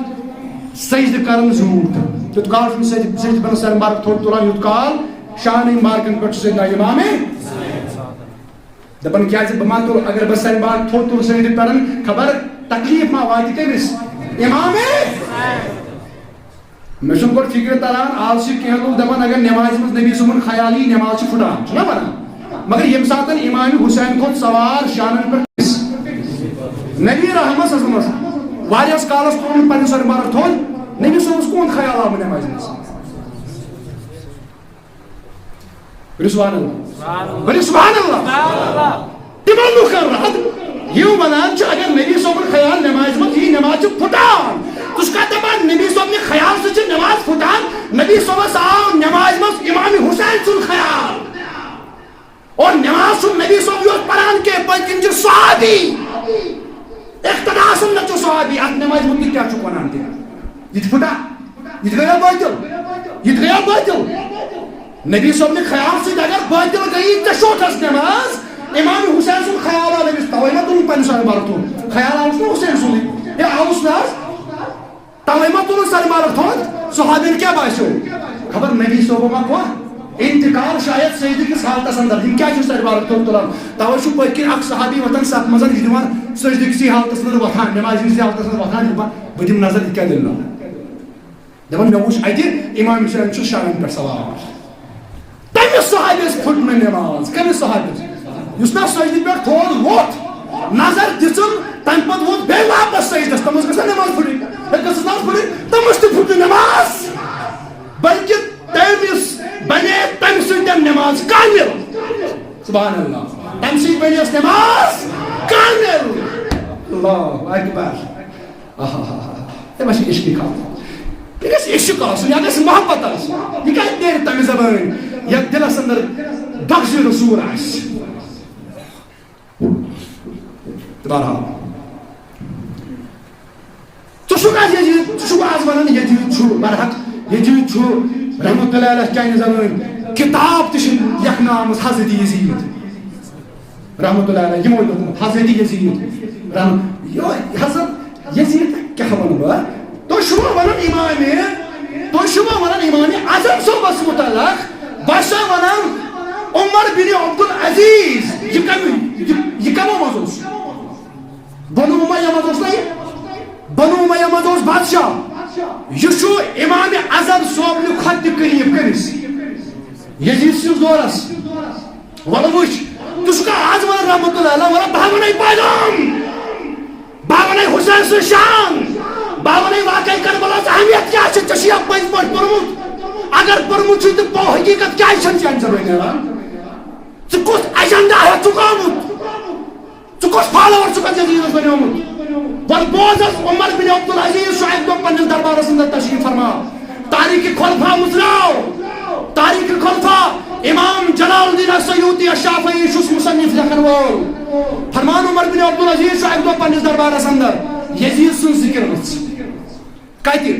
سجدٕ کران زیوٗٹھ۔ تیوٗت کال چھُنہٕ سجدٕ، سجدٕ پٮ۪ٹھ سر مبارک تھوٚد تُلان، یوٗت کال شانہٕ مبارکن پٮ۪ٹھ چھُ سیدنا امام۔ دپان کیٛازِ بہٕ ما تُلہٕ، اگر بہٕ سر مبارک تھوٚد تُلہٕ سجدٕ پٮ۪ٹھ، خبر تکلیف ما واتہِ کٔمِس؟ امام۔ مےٚ چھُنہٕ گۄڈٕ فِکرِ تران، آز چھِ کینٛہہ لُکھ دَپان، اگر نٮ۪مازِ منٛز نبی صٲبُن خیال یی، نٮ۪ماز چھِ پھُٹان، چھُنہ وَنان؟ مگر ییٚمہِ ساتَن اِمام حُسین کھوٚت سوار شانَن پٮ۪ٹھ، نبی رحمت صلی اللہ علیہ وسلم واریاہَس کالَس تُلُن پنٛنِس سۄرِ مَرَس تھوٚد، نبی صٲبَس کُن خیال آو نٮ۪مازِ منٛز؟ رضوان اللہ۔ رضوان اللہ۔ تِمن لوٗکن رد یِم ونان چھِ، اگر نبی صٲبُن خیال نمازِ منٛز یی، نماز چھِ پھُٹان۔ ژٕ چھُکھا دپان نبی صٲبنہِ خیال سۭتۍ چھِ نماز پھُٹان؟ نبی صٲبس آو نمازِ منٛز امام حسین سُنٛد خیال۔ اور نماز چھُنہٕ نبی صٲب یوت پران کینٛہہ، پٔتۍ کِنۍ چھِ صحابی۔ اقتدا سُنت چھُ صحابی، اتھ نمازِ مُتعلق کیٛاہ چھُکھ ونان تیٚلہِ؟ یہِ تہِ پھُٹا؟ یہِ تہِ گٔیو بٲطِل؟ یہِ تہِ گٔیو بٲطِل؟ نبی صٲبنہِ خیال سۭتۍ اگر بٲطِل گٔیی، ژےٚ چھوتھس نٮ۪ماز۔ امام حسین سُنٛد خیال آو نبی، توے ما تُلُن پننِس سۄرِ مَرُک تھوٚد؟ خیال آوُس نہٕ حسین سُنٛدُے۔ ہے، آوُس نہٕ حظ؟ توے ما تُلُن سۄرِ مَرُک تھوٚد؟ صحابین کیٛاہ باسیو؟ خبر نبی صٲبو ما کوٚر انتقال شاید سجدٕ کِس حالتس اندر؟ یِم کیٛاہ چھِ سۄرِ مَرُک تھوٚد تُلان؟ توے چھُ پٔتۍ کِنۍ اکھ صحابی وۄتھان صفہٕ منٛز، یہِ دِوان سجدٕ کِسٕے حالتس اندر وۄتھان، نمازِ ہِنٛدِسٕے حالتس اندر وۄتھان، یہِ دِوان، بہٕ دِمہٕ نظر، یہِ کیٛاہ دٔلیٖلہ؟ دپان، مےٚ وُچھ اتہِ امام حسین چھُ شانن پٮ۪ٹھ سوار۔ تٔمِس صحابیس پھُٹ نہٕ نماز۔ کٔمِس صحابیس؟ یُس نہ سجدٕ پٮ۪ٹھ تھوٚد ووٚتھ، نظر دِژٕن، تمہِ پتہٕ ووٚتھ بیٚیہِ واپس سجدس۔ تٔمِس گٔژھ نہ نماز پھُٹٕنۍ؟ ہے، گٔژھٕس نہ پھُٹٕنۍ؟ تٔمِس تہِ پھُٹ نہٕ نماز، بلکہِ تٔمِس بنے تمہِ سۭتۍ نماز کامل۔ سبحان اللہ۔ تمہِ سۭتۍ بنے نماز کامل۔ اللہ اکبر۔ آہا۔ تٔمِس چھِ عشقٕے کَتھ۔ یہِ گژھِ عشق آسُن، یہِ گژھِ محبت آسُن۔ یہِ کَتہِ نیرِ تَمہِ زبٲنۍ یَتھ دِلَس اندر بغضِ رسول آسہِ؟ بہرحال، ژٕ چھُکھ آز یزید، ژٕ چھُکھ آز وَنان یزید چھُ برحق، یزید چھُ رحمتہ اللہ علیہ چانہِ زبٲنۍ۔ کِتاب تہِ چھِ لیکھنہٕ آمٕژ حضرت یزید۔ رحمتہ اللہ علیہ، یِمو لیوٚکھمُت، حضرت یزید۔ رحم-، یو-، حضرت یزید کیٛاہ وَنہٕ بہٕ؟ تُہۍ چھِوا وَنان اِمامِ، تُہۍ چھِوا وَنان اِمامِ اعظم صٲبَس مُتعلق، بہٕ چھُسا وَنان عمر بن عبدالعزیز، یہِ کَمہِ، یہِ، یہِ کَمو منٛز اوس؟ بنو امیہ منٛز اوس نہ یہِ؟ بنو امیہ منٛز اوس بادشاہ۔ یہِ چھُ اِمامِ اعظم صٲبنہِ کھۄتہٕ تہِ قریٖب کٔمِس؟ یزید سٕنٛدِس دورَس۔ وَلہٕ وٕچھ، ژٕ چھُکھا آز وَنان رحمتہ اللہ علیہ، وَلہٕ بہٕ ہا وَنَے پیغام، بہٕ ہا وَنَے حسین سٕنٛز شان، بہٕ ہا وَنَے واقعہ کربلاہَس اہمیت کیٛاہ چھِ، ژےٚ چھُ یا پٔزۍ پٲٹھۍ پوٚرمُت؟ اگر پوٚرمُت چھُے تہٕ پو حقیٖقت کیٛازِ چھَنہٕ چانہِ زبٲنۍ نیران؟ ژٕ کُس ایجنڈا ہٮ۪تھ چھُکھ آمُت؟ ژٕ کُس فالوور چھُکھ یزیدس بنیومُت؟ وَلہٕ بوز حظ، عمر بن عبدالعزیز چھُ اَکہِ دۄہ پننِس دربارس اندر تشریف فرما۔ تاریخ خلفا مُژراو۔ تاریخ خلفا، امام جلال الدین السیوطی الشافعی چھُس مصنف لیکھن وول۔ فرمان عمر بن عبدالعزیز چھُ اَکہِ دۄہ پننِس دربارس اندر یزید سٕنٛز ذکر ؤژھ۔ کتہِ؟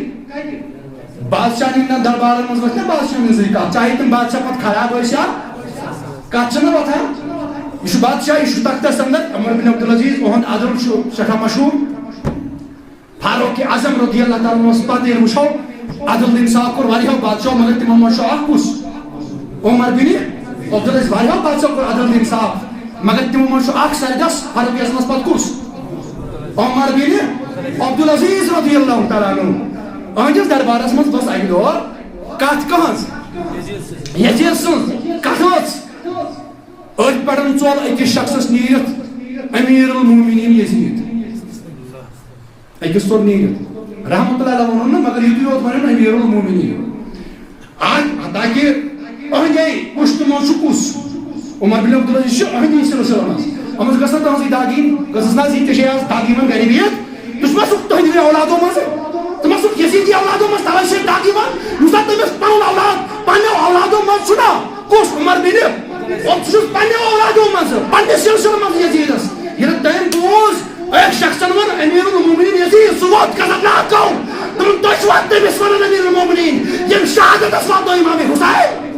بادشاہن ہٕنٛدٮ۪ن دربارن منٛز ؤژھ نا بادشاہن ہٕنٛزٕے کتھ، چاہے تِم بادشاہ پتہٕ خراب ٲسۍ یا کتھ چھنہٕ وۄتھان۔ یہِ چھُ بادشاہ، یہِ چھُ تختس اندر، عمر بن عبدالعزیز، اُہُنٛد عدل چھُ سٮ۪ٹھاہ مشہوٗر۔ فاروق اعظم رضی اللہ تعالیٰ عنہس پتہٕ ییٚلہِ وٕچھو، عدل انصاف کوٚر واریاہو بادشاہو، مگر تِمو منٛز چھُ اکھ کُس؟ عمر بن عبدالعزیز۔ واریاہو بادشاہو کوٚر عدل انصاف، مگر تِمو منٛز چھُ اکھ سردس فاروق اعظمس پتہٕ کُس؟ عمر بن عبدالعزیز رضی اللہ تعالیٰ عنہ۔ أہنٛدِس دربارس منٛز ؤژھ اکہِ دۄہ کتھ کہنٛز؟ یزید سٕنٛز۔ کتھ ؤژھ؟ أتھۍ پٮ۪ٹھ ژوٚل أکِس شخصس نیٖرِتھ امیر المومنین یزید۔ أکِس ژوٚل نیٖرِتھ۔ رحمتہ اللہ علیہ ووٚنُن نہٕ، مگر یِتُے یوت وَنُن امیر المومنین۔ آ، حتیٰ کہ أہنٛدے پُشتہٕ منٛز چھُ کُس؟ عمر بن عبدالعزیز چھُ أہنٛدی سلسلہٕ منٛز۔ أمِس گٔژھ نہٕ تُہٕنٛزٕے دگ یِنۍ، گٔژھٕس نہ حظ یِنۍ، ژےٚ چھے آز دگ یِوان گرِ بِہِتھ۔ ژٕ چھُکھ ما سُہ تُہٕنٛدِ اولادو منٛزٕ؟ ژٕ ما چھُکھ یزیدی اولادو منٛز؟ تَوَے چھے دگ یِوان۔ یُس زَن تٔمِس پَنُن اولاد، پنٛنیو اولادو منٛز چھُ نا؟ کُس؟ عمر بن عبد-، ژٕ چھُس پنٛنیو اولادو منٛزٕ، پنٛنِس سلسلہٕ منٛز یزیدس۔ ییٚلہِ تٔمۍ بوٗز، أکۍ شخصن ووٚن، "امیر المومنین یزید، سُہ ووت خطرناک قوم۔ تِمن دۄشوَے تٔمِس وَنان امیر المومنین، ییٚمۍ شہادتس واتنٲو امام حسین۔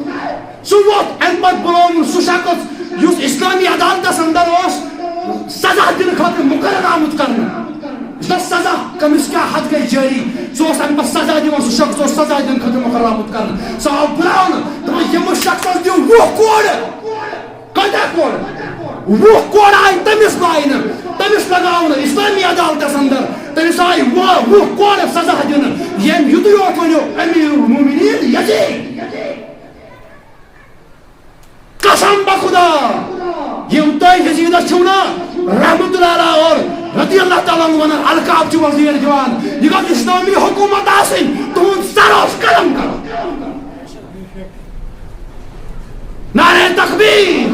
سُہ ووت۔" اَمہِ پتہٕ بُلووُن سُہ شخص یُس اسلامی عدالتس اندر اوس، سزا دِنہٕ خٲطرٕ مُقرر آمُت کرنہٕ۔ یُس نہ سزا، کٔمِس کیٛاہ حد گٔے جٲری، سُہ اوس اَمہِ پتہٕ سزا دِوان، سُہ شخص اوس سزا دِنہٕ خٲطرٕ مُقرر آمُت کرنہٕ۔ سُہ آو بُلاونہٕ، دوٚپُن، "ییٚمِس شخصس دِیِو وُہ کورٕ۔" کۭتیٛاہ کورٕ؟ وُہ کورٕ آیہِ تٔمِس لاینہٕ، تٔمِس لگاونہٕ اسلامی عدالتس اندر۔ تٔمِس آیہِ وُہ، وُہ کورٕ سزا دِنہٕ۔ ییٚمۍ یُتُے یوت ؤنِو، امیر المومنین یزید۔ قسم بخدا، یِم تُہۍ یزیدس چھِو نا رحمت اللہ علیہ اور رضی اللہ تعالیٰ عنہ ونان، القاب چھِ وزیر دِوان، یہِ گٔژھ اسلامی حکومت آسٕنۍ، تُہُنٛد سر اوس قلم کرُن۔ نعرہ تکبیر!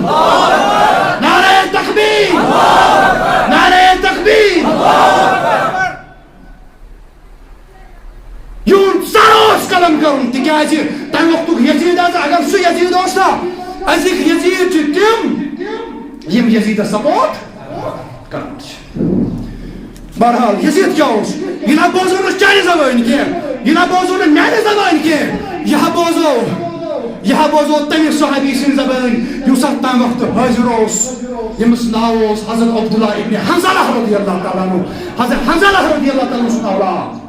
نعرہ تکبیر! نعرہ تکبیر! یِہُنٛد سر اوس قلم کرُن، تِکیازِ تَمہِ وقتُک یزید حظ، اگر سُہ یزید اوس نا، أزِکۍ یزید چھِ تِم، یِم یزیدس سپورٹ کران چھِ۔ بہرحال، یزید کیٛاہ اوس؟ یہِ نہ بوزو نہٕ چانہِ زبٲنۍ کینٛہہ، یہِ نہ بوزو نہٕ میانہِ زبٲنۍ کینٛہہ، یہِ ہا بوزو، یہِ ہا بوزو تٔمِس صحابی سٕنٛدِ زبٲنۍ، یُس اتھ تام وقتہٕ حٲضِر اوس، ییٚمِس ناو اوس حضرت عبداللہ ابن حنظلہ رضی اللہ تعالیٰ عنہ۔ حضرت حنظلہ رضی اللہ تعالیٰ عنہ سُنٛد اولاد۔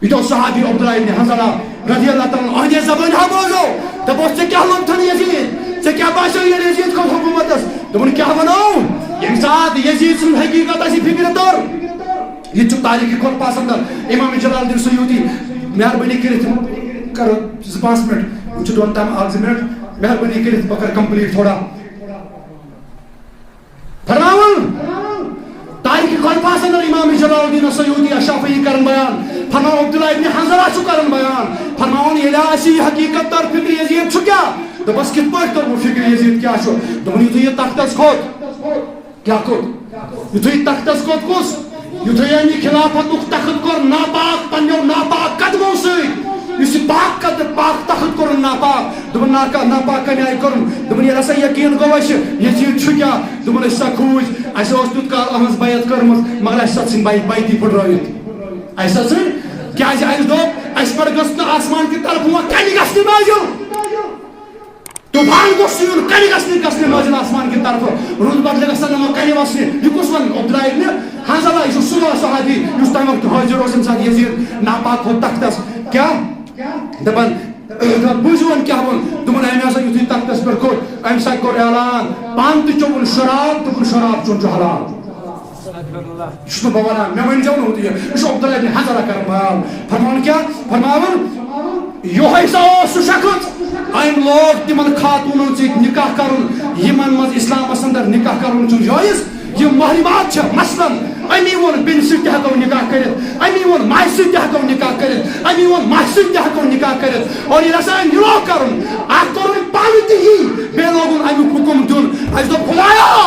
یہِ تہِ اوس صحابی عبداللہ ابن حنظلہ رضی اللہ تعالیٰ عنہ۔ اہدِ زبٲنۍ ہا بوزو۔ دپوس، "ژےٚ کیٛاہ لوٚگ تھن یزید؟ ژےٚ کیٛاہ باسیو ییٚلہِ یزید کھوٚت حکوٗمتس؟" دوٚپُن، "کیٛاہ ونو؟ ییٚمہِ ساتہٕ یزید سٕنٛز حقیٖقت اَسہِ فِکرِ توٚر۔" یہِ تہِ چھُ تاریخ خلفاہس اندر۔ امام جلال الدین سیوطی، مہربٲنی کٔرِتھ کرو زٕ پانٛژھ منٹ۔ یِم چھِ دۄن تام اکھ زٕ منٹ۔ مہربٲنی کٔرِتھ بہٕ کرٕ complete تھوڑا۔ فرماوان، تاریخ خلفاہس اندر امام جلال الدین السیوطی الشافعی کرن بیان، فرماوان عبداللہ ابن حنظلہ چھُ کرن بیان، فرماوان، ییٚلہِ اَسہِ یہِ حقیٖقت تر فکر یزید چھُ کیٛاہ؟ دوٚپُس، کِتھ پٲٹھۍ توٚرمُت فکر یزید کیٛاہ چھُ؟ دوٚپُن، یُتھُے یہِ تختس کھوٚت، کیٛاہ کھوٚت؟ یُتھُے تختس کھوٚت کُس؟ یُتھُے أمۍ یہِ خلافتُک تخت کوٚر ناپاک پننیو ناپاک قدمو سۭتۍ، یُس یہِ پاک قد-، پاک تخت کوٚرُن ناپاک، دوٚپُن، "ناکا-، ناپاک کَمہِ آیہِ کوٚرُن؟" دوٚپُن، "ییٚلہِ ہسا یقیٖن گوٚو اَسہِ، یزید چھُ کیٛاہ؟" دوٚپُن، "أسۍ ہسا کھوٗژۍ، اَسہِ اوس تیُتھ کال أہٕنٛز بیعت کٔرمٕژ، مگر اَسہِ ہسا ژھٕنۍ بیعت، بیعتی پھٕٹرٲوِتھ۔ اَسہِ ہسا ژھٕنۍ، کیٛازِ اَسہِ دوٚپ، اَسہِ پٮ۪ٹھ گٔژھ نہٕ آسمان کہِ طرفہٕ وۄنۍ کَنہِ گژھنہِ نٲزِل۔" طوفان گوٚژھ یُن، کَنہِ گژھِ نہٕ، گژھِ نہٕ نٲزِل آسمان کہِ طرفہٕ، روٗد بدلہٕ گژھن نہٕ وۄنۍ کَنہِ وَسنہِ۔ یہِ کُس وَنہِ؟ عبداللہ ابن حنظلہ، یہِ چھُ سُہ صحابی یُس تَمہِ وقتہٕ حٲضِر اوس، ییٚمہِ ساتہٕ یزید ناپاک کھوٚت تَختَس۔ کیٛاہ دَپان؟ دَپان، بوٗزِو وۄنۍ کیٛاہ ووٚن۔ دوٚپُن، أمۍ ہسا یُتھُے تَختَس پٮ۪ٹھ کھوٚت، أمۍ سا کوٚر اعلان، پانہٕ تہِ چوٚوُن شراب، دوٚپُن، شراب چیوٚن چھُ حرام۔ یہِ چھُس نہٕ بہٕ وَنان، مےٚ ؤنۍ زیو نہٕ ہُہ تہِ یہِ۔ یہِ چھُ عبداللہ ابن حنظلہ کران بیان۔ فرماوان کیٛاہ؟ فرماوان، یِہوٚے سا اوس سُہ شخص، أمۍ لوگ تِمن خاتوٗنن سۭتۍ نکاح کرُن، یِمن منٛز اسلامس اندر نکاح کرُن چھُنہٕ جٲیز۔ یِم محرمات چھِ، مثلاً، أمی ووٚن بیٚنہِ سۭتۍ تہِ ہٮ۪کو نکاح کٔرِتھ، أمی ووٚن ماجہِ سۭتۍ تہِ ہٮ۪کو نکاح کٔرِتھ، أمی ووٚن ماجہِ سۭتۍ تہِ ہٮ۪کو نکاح کٔرِتھ۔ اور ییٚلہِ ہسا أمۍ یہِ لوگ کرُن، اکھ کوٚرُن پانہٕ تہِ یی، بیٚیہِ لوگُن امیُک حُکُم دیُن۔ اَسہِ دوٚپ، "خدایا،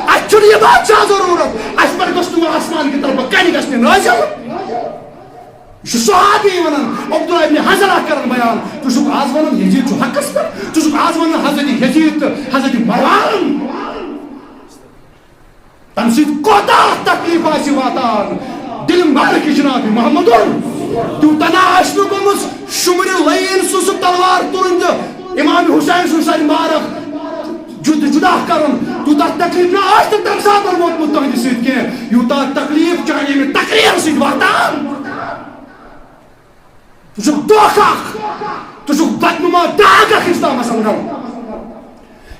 اَسہِ چھُنہٕ یہِ بادشاہ ضروٗرت، اَسہِ پٮ۪ٹھ گژھِ نہٕ وۄنۍ آسمان کہِ طرفہٕ کَنہِ گژھِ نہٕ نٲزِل۔" یہِ چھُ صحابی وَنان، عبداللہ ابن حنظلہ کران بیان، "ژٕ چھُکھ آز وَنان یزید چھُ حقس پٮ۪ٹھ، ژٕ چھُکھ آز وَنان حضرت یزید تہٕ حضرت مروان۔" تَمہِ سۭتۍ کوتاہ تکلیف آسہِ واتان دِلہِ مبارک جناب محمد۔ تیوٗتاہ نہ آسہِ نہٕ گوٚمُت شُمرِ لعین سُہ، سُہ تلوار تُلُن تہٕ امام حسین سُنٛد سر مبارک جُد-، جُدا کرُن۔ تیوٗتاہ تکلیف نہ آسہِ نہٕ تَمہِ ساتہٕ ووتمُت تُہنٛدِ سۭتۍ کینٛہہ، یوٗتاہ تکلیف چانہِ ییٚمہِ تقریر سۭتۍ واتان۔ ژٕ چھُکھ دھوکھ اکھ، ژٕ چھُکھ بدنما داغ اکھ اسلامس اندر۔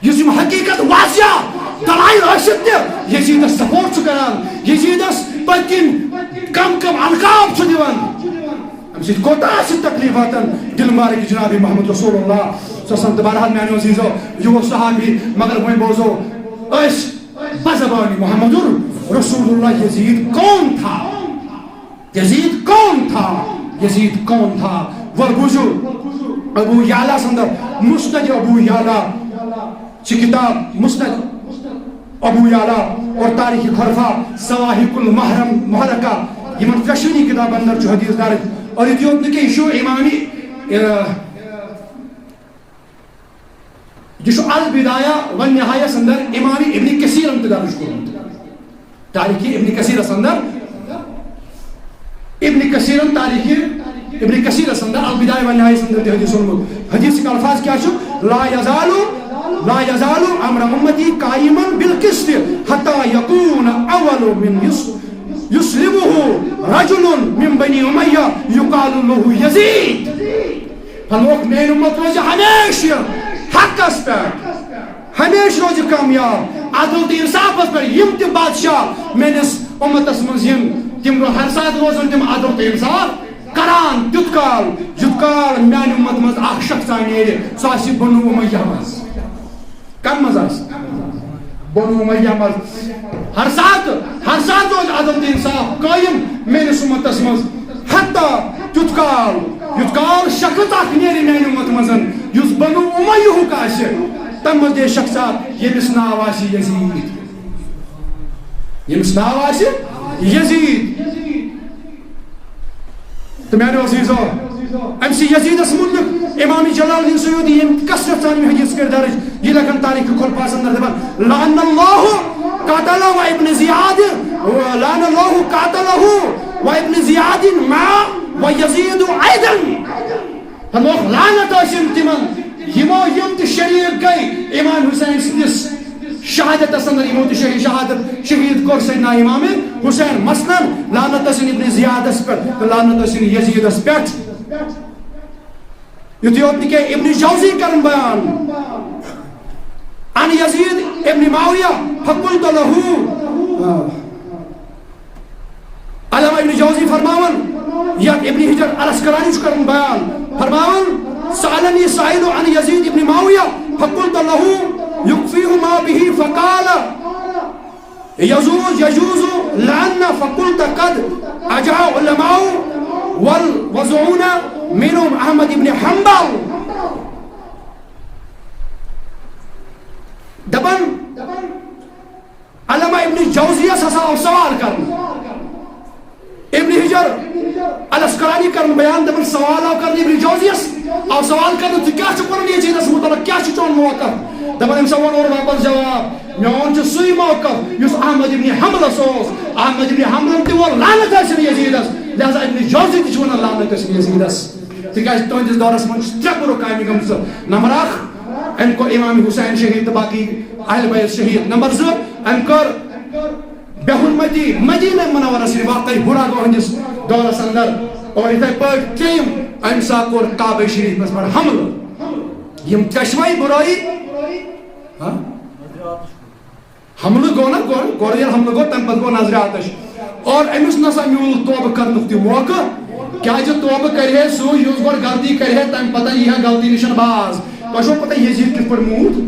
یُس یِم حقیقت واضح دلائل ٲسِتھ تہِ یزیدس سپورٹ چھُ کران، یزیدس پٔتۍ کِنۍ کم کم القاب چھُ دِوان، امہِ سۭتۍ کوتاہ آسہِ تکلیف واتان دِل مبارک جناب محمد رسول اللہ صلی اللہ علیہ وسلم۔ تہٕ بہرحال میانیو عزیزو، یہِ اوس صحابی، مگر وۄنۍ بوزو أسۍ بزبان محمد رسول اللہ یزید کون تھا؟ یزید کون تھا؟ یزید کون تھا؟ وۄنۍ بوٗزِو، ابو یعلا سٕنٛدِ مسند ابو یعلا چھِ کتاب مسند ابو یعلا اور تاریخ خلفاء سواحق المحرم محرقہ، یِمن ترٛٮ۪شوٕنی کتابن اندر چھُ حدیث درج۔ اور یِتُے یوت نہٕ کینٛہہ، یہِ چھُ امامی، اہ، یہِ چھُ البدایہ والنہایہ اندر امام ابن کثیرن تہِ درج کوٚرمُت۔ تاریخ ابن کثیرس اندر، ابن کثیرن تاریخ ابن کثیرس اندر البدایہ والنہایہ اندر تہِ حدیث ووٚنمُت۔ حدیث کے الفاظ کیا چھُ؟ "لا یزال لا يزال أمر أمتي قائما بالقسط حتى يكون أول من يس-، يسلمه رجل من بني أمية يقال له يزيد۔ فرمووُکھ، میٲنۍ اُمت روزِ ہمیشہِ حقس پٮ۪ٹھ، ہمیشہِ روزِ کامیاب عدل تہٕ انصافس پٮ۪ٹھ۔ یِم تہِ بادشاہ میٲنِس اُمتس منٛز یِن، تِم رو-، ہر ساتہٕ روزن تِم عدل تہٕ انصاف کران، تیُتھ کال، یُتھ کال میانہِ اُمت منٛز اکھ شخصا نیرِ، سُہ آسہِ بنو امیہ منٛز۔ کم منٛز آسہِ؟ بنو امیہ منٛز۔ ہر ساتہٕ، ہر ساتہٕ روزِ عدل تہٕ انصاف قٲیِم میٲنِس اُمتس منٛز۔ حتیٰ تیُتھ کال، یُتھ کال شخص اکھ نیرِ میانہِ اُمتہٕ منٛز، یُس بنو امیہُک آسہِ، تمہِ منٛز دِ شخصا، ییٚمِس ناو آسہِ یزید۔ ییٚمِس ناو آسہِ یزید۔ تہٕ میانیو عزیزو، أمۍ سٕے یزیدس مُتعلق امام جلال الدین سیوطی، ییٚمۍ کثرت سان یِم حدیث کٔرۍ درج، یہِ لیکھان تاریخ خلفاء اندر دپان، لعن اللہ قاتلہ و ابن زیاد، لعن اللہ قاتلہ و ابن زیاد ما و یزید ایضا۔ فرمووُکھ، لعنت ٲسِن تِمن، یِمو، یِم تہِ شریک گٔے امام حسین سٕنٛدِس شہادتس اندر، یِمو تہِ شہید، شہادت، شہید کوٚر سیدنا امام حسین۔ مثلاً لعنت ٲسِن ابن زیادس پٮ۪ٹھ تہٕ لعنت ٲسِن یزیدس پٮ۪ٹھ۔ یُتُے یوت نہٕ کینٛہہ، ابن جوزی کرن بیان، عن یزید ابن معاویہ فقلت لہ، آ، علامہ ابن جوزی فرماوان، یا ابن حجر العسقلانی چھُ کران بیان، فرماوان، سألنی سائل عن یزید ابن معاویہ فقلت لہ یکفیہ ما بہ فقال، یجوز، یجوز لعن فقلت قد اجاع علماء وال-، وزعون منهم احمد ابن حنبل۔ دپان، علامہ ابن جوزیس ہسا آو سوال کرنہٕ۔ ابن حجر العسقلانی کرن بیان، دپان سوال آو کرنہٕ ابن جوزیس، آو سوال کرنہٕ، ژٕ کیٛاہ چھُکھ ونان یزیدس متعلق، کیٛاہ چھُ چون موقف؟ دپان أمۍ سا ووٚن اورٕ واپس جواب، میون چھُ سُے موقف یُس احمد ابن حنبلس اوس۔ احمد ابن حنبلن تہِ ووٚن لعنت ٲسِن یزیدس، لہذا ابن جوزی تہِ چھُ ونان لعنت ٲسِن یزیدس۔ تِکیٛازِ تُہنٛدِس دورس منٛز چھِ ترٛےٚ بُرٕ کامہِ گٔمژٕ۔ نمبر اکھ، أمۍ کوٚر امام حسین شہید تہٕ باقی اہل بیت شہید۔ نمبر زٕ، أمۍ کٔر بے حرمتی مدینہ منورس یہِ واقعہ بُرا گوٚو أہنٛدِس دورس اندر۔ اور یِتھے پٲٹھۍ ترٛیٚیِم، أمۍ سا کوٚر کعبہ شریفس پٮ۪ٹھ حملہٕ۔ یِم ژۄشوے بُرٲیی، ہاں؟ حملہٕ گوٚو نا، گۄڈٕ، گۄڈٕ ییٚلہِ حملہٕ گوٚو، تَمہِ پَتہٕ گوٚو نظرِ آتش۔ اور أمِس نہ سا میوٗل توبہٕ کرنُک تہِ موقعہٕ، کیٛازِ توبہٕ کرِ ہے سُہ، یُس گۄڈٕ غلطی کرِ ہے، تَمہِ پَتہٕ یی ہا غلطی نِش باز۔ تۄہہِ چھو پَتہ یزید کِتھ پٲٹھۍ موٗد؟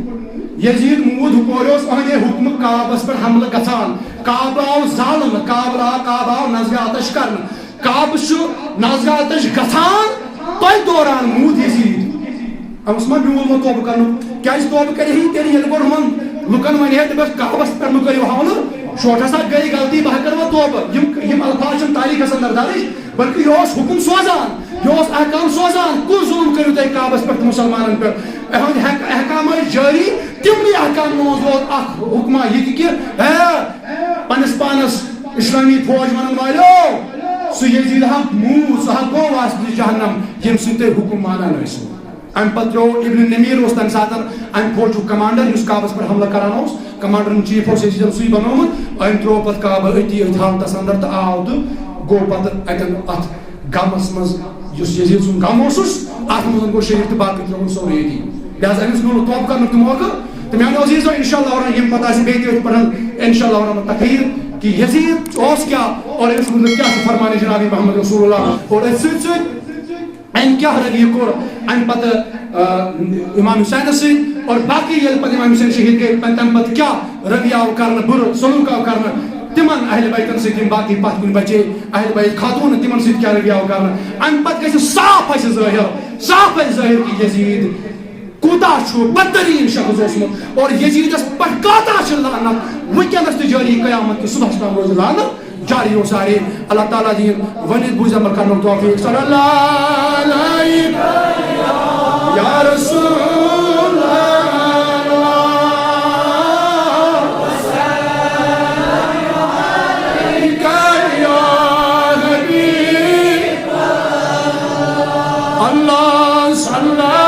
یزید موٗد، ہُپٲرۍ اوس أہنٛدِ حُکمہٕ کعبَس پٮ۪ٹھ حملہٕ گژھان۔ کعبہٕ آو زالنہٕ، کعبہٕ آو، کعبہٕ آو نظرِ آتش کرنہٕ۔ کعبہٕ چھُ نظرِ آتش گژھان، تۄہہِ دوران موٗد یزید۔ أمِس ما میوٗل وۄنۍ توبہٕ کرنُک؟ کیٛازِ توبہٕ کرِ ہے تیٚلہِ، ییٚلہِ گۄڈٕ ہُمن لُکن وَنہِ ہے، دوٚپُکھ، کعبس پٮ۪ٹھ مہٕ کٔرِو حملہٕ، شوٹھس ہا گٔے غلطی، بہٕ ہا کرٕ وۄنۍ توبہٕ۔ یِم، یِم الفاظ چھِنہٕ تاریخس اندر درٕج، بلکہِ یہِ اوس حُکُم سوزان، یہِ اوس احکام سوزان، کُس ظُلُم کٔرِو تُہۍ کعبس پٮ۪ٹھ تہٕ مُسلمانن پٮ۪ٹھ؟ اہنٛدۍ حق-، احکام ٲسۍ جٲری، تِمنٕے احکامن منٛز ووت اکھ حُکما یہِ تہِ کہِ، ہے، پننِس پانس اسلامی فوج ونن والیو، سُہ یزید ہا موٗد، سُہ ہا گوٚو واسطہٕ جہنم، ییٚمہِ سۭتۍ تُہۍ حُکُم مانان ٲسِو۔ امہِ پتہٕ ترٛوو ابن نمیر اوس تمہِ ساتہٕ امہِ فوجُک کمانڈر، یُس کعبس پٮ۪ٹھ حملہٕ کران اوس، کمانڈر ان چیف اوس یزیدن سُے بنوومُت۔ أمۍ ترٛوو پتہٕ کعبہٕ أتی أتھۍ حالتس اندر تہٕ آو تہٕ گوٚو پتہٕ اتٮ۪ن اتھ غمس منٛز، یُس یزید سُنٛد غم اوسُس، اتھ منٛز گوٚو شریٖک تہٕ باقٕے ترٛووُن سورُے ییٚتی۔ لہذا أمِس میوٗل نہٕ توبہٕ کرنُک تہِ موقعہٕ۔ تہٕ میانیو عزیزو، انشاءاللہ ورحمہ، ییٚمہِ پتہٕ آسہِ بیٚیہِ تہِ أتھۍ پٮ۪ٹھ انشاءاللہ ورحمہ تقریر کہِ یزید اوس کیٛاہ اور أمِس مُتعلق کیٛاہ چھُ فرمان جناب محمد رسول اللہ۔ اور أتھۍ سۭتۍ سۭتۍ أمۍ کیٛاہ رویہ کوٚر اَمہِ پتہٕ، آ، امام حسینس سۭتۍ، اور باقٕے ییٚلہِ پتہٕ امام حسین شہید گٔے، پتہٕ تَمہِ پتہٕ کیٛاہ رویہ آو کرنہٕ، بُرٕ سلوک آو کرنہٕ تِمن اہل بیتن سۭتۍ، یِم باقٕے پتھ کُن بچے، اہل بیت خاتون، تِمن سۭتۍ کیٛاہ رویہ آو کرنہٕ۔ اَمہِ پتہٕ گژھِ صاف اَسہِ ظٲہِر، صاف اَسہِ ظٲہِر کہِ یزید کوٗتاہ چھُ بدتریٖن شخص اوسمُت، اور یزیدس پٮ۪ٹھ کۭژاہ چھِ لعنت وٕنکیٚنس تہِ جٲری، قیامت کِس صبحس تام روزِ لعنت جاری و ساری۔ اللہ تعالیٰ دِیِن ؤنِتھ بوٗزِتھ عمل کرنُک توفیق۔ صلی اللہ علیہ یا رسول اللہ۔ اللہ صلی اللہ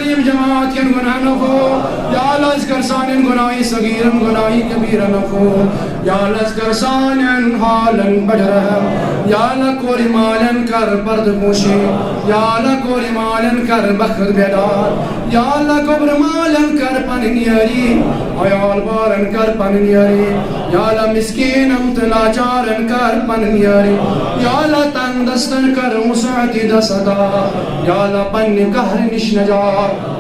یِم جماعت کٮ۪ن گۄناہن عفو۔ یا اللہ، اَسہِ کر سانٮ۪ن گۄناہہِ صغیٖرن، گۄناہہِ کبیٖرن عفو۔ یا اللہ، اَسہِ کر سانٮ۪ن حالن پٮ۪ٹھ رحم۔ یا اللہ، کورِ مالٮ۪ن کر پردٕ پوشی۔ یا اللہ، کورِ مالٮ۪ن کر بخت بیدار۔ یا اللہ، گوٚبرٕ مالٮ۪ن کر پنٕنۍ یٲری۔ عیال بارن کر پنٕنۍ یٲری۔ یا اللہ، مسکیٖنن تہٕ لاچارن کر پنٕنۍ یٲری۔ یا اللہ، تنگ دستن کر وسعت دست عطا۔ یا اللہ، پننہِ قہرٕ نِش نجات۔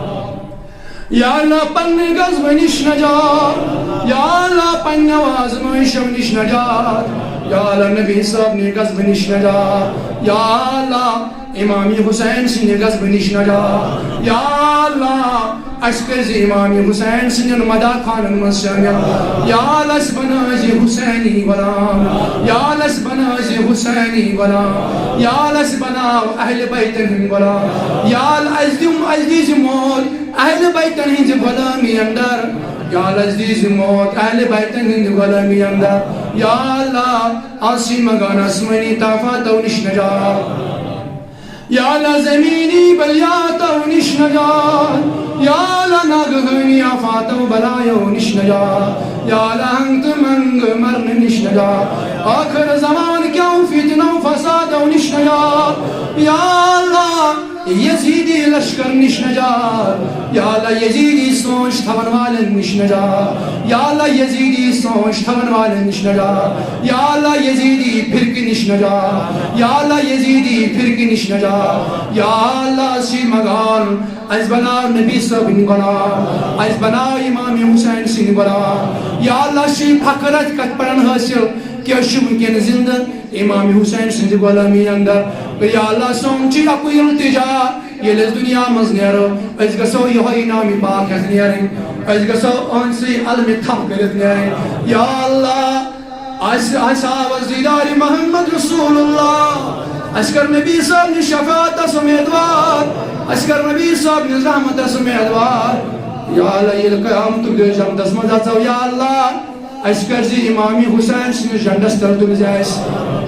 یا اللہ، پننہِ غضبہٕ نِش نجات۔ یا اللہ، پننہِ آزمٲیشو نِش نجات۔ یا اللہ، نبی صٲبنہِ غضبہٕ نِش نجات۔ یا اللہ، امام حسین سٕنٛدِ غضبہٕ نِش نجات۔ یا اللہ، اَسہِ کٔرۍ زِ امام حسین سٕنٛدٮ۪ن مداح خانن منٛز شٲمِل۔ یا اللہ، اَسہِ بنٲے زِ حسینی غلام۔ یا اللہ، اَسہِ بنٲے زِ حسینی غلام۔ یا اللہ، اَسہِ بناو اہل بیتن ہٕنٛدۍ غلام۔ یا اللہ، اَسہِ دِم، اَسہِ دِیٖزِ موت اہل بیتن ہٕنٛزِ غلٲمی اندر۔ یا اللہ، اَسہِ دِیٖزِ موت اہل بیتن ہٕنٛزِ غلٲمی اندر۔ یا اللہ، آز چھِ منٛگان آسمٲنی طاقتو نِش نجات۔ یا اللہ، زمینی بلیاتو نِش نجات۔ یا اللہ، ناگہٲنی آفاتو بلایو نِش نجات۔ یا اللہ، ہنگ تہٕ منگ مرنہٕ نِش نجات۔ ٲخر زمان کیو فتنو فسادو نِش نجات۔ یا اللہ، یزیدی لشکر نِش نجات۔ یا اللہ، یزیدی سونچ تھاون والٮ۪ن نِش نجات۔ یا اللہ، یزیدی سونچ تھاون والٮ۪ن نِش نجات۔ یا اللہ، یزیدی فرقہٕ نِش نجات۔ یا اللہ، یزیدی فرقہٕ نِش نجات۔ یا اللہ، أسۍ چھِ منٛگان، اَسہِ بناو نبی صٲبٕنۍ غلام، اَسہِ بناو امام حسین سٕنٛدۍ غلام۔ یا اللہ، أسۍ چھِ فخر اَتھ کتھ پٮ۪ٹھ حٲصِل کہِ أسۍ چھِ وٕنکیٚن زندٕ امام حسین سٕنٛدِ غلٲمی اندر۔ تہٕ یا اللہ، سون چھُ اَکُے التجا، ییٚلہِ أسۍ دُنیا منٛز نیرو، أسۍ گژھو یِہوٚے نامِ پاک ہٮ۪تھ نیرٕنۍ، أسۍ گژھو أہنٛدسٕے علمِ تھپھ کٔرِتھ نیرٕنۍ۔ یا اللہ، اَسہِ، اَسہِ آو دیٖدارِ محمد رسول اللہ، اَسہِ کٔر نبی صٲب نِس شفاعتس اُمیدوار، اَسہِ کٔر نبی صٲب نِس رحمتس اُمیدوار۔ یا اللہ، ییٚلہِ قیامتُک دۄہ جنتس منٛز اژو، یا اللہ، اَسہِ کٔرۍ زِ امام حسین سٕنٛدِس جنڈس تل تُلۍ زِ اَسہِ،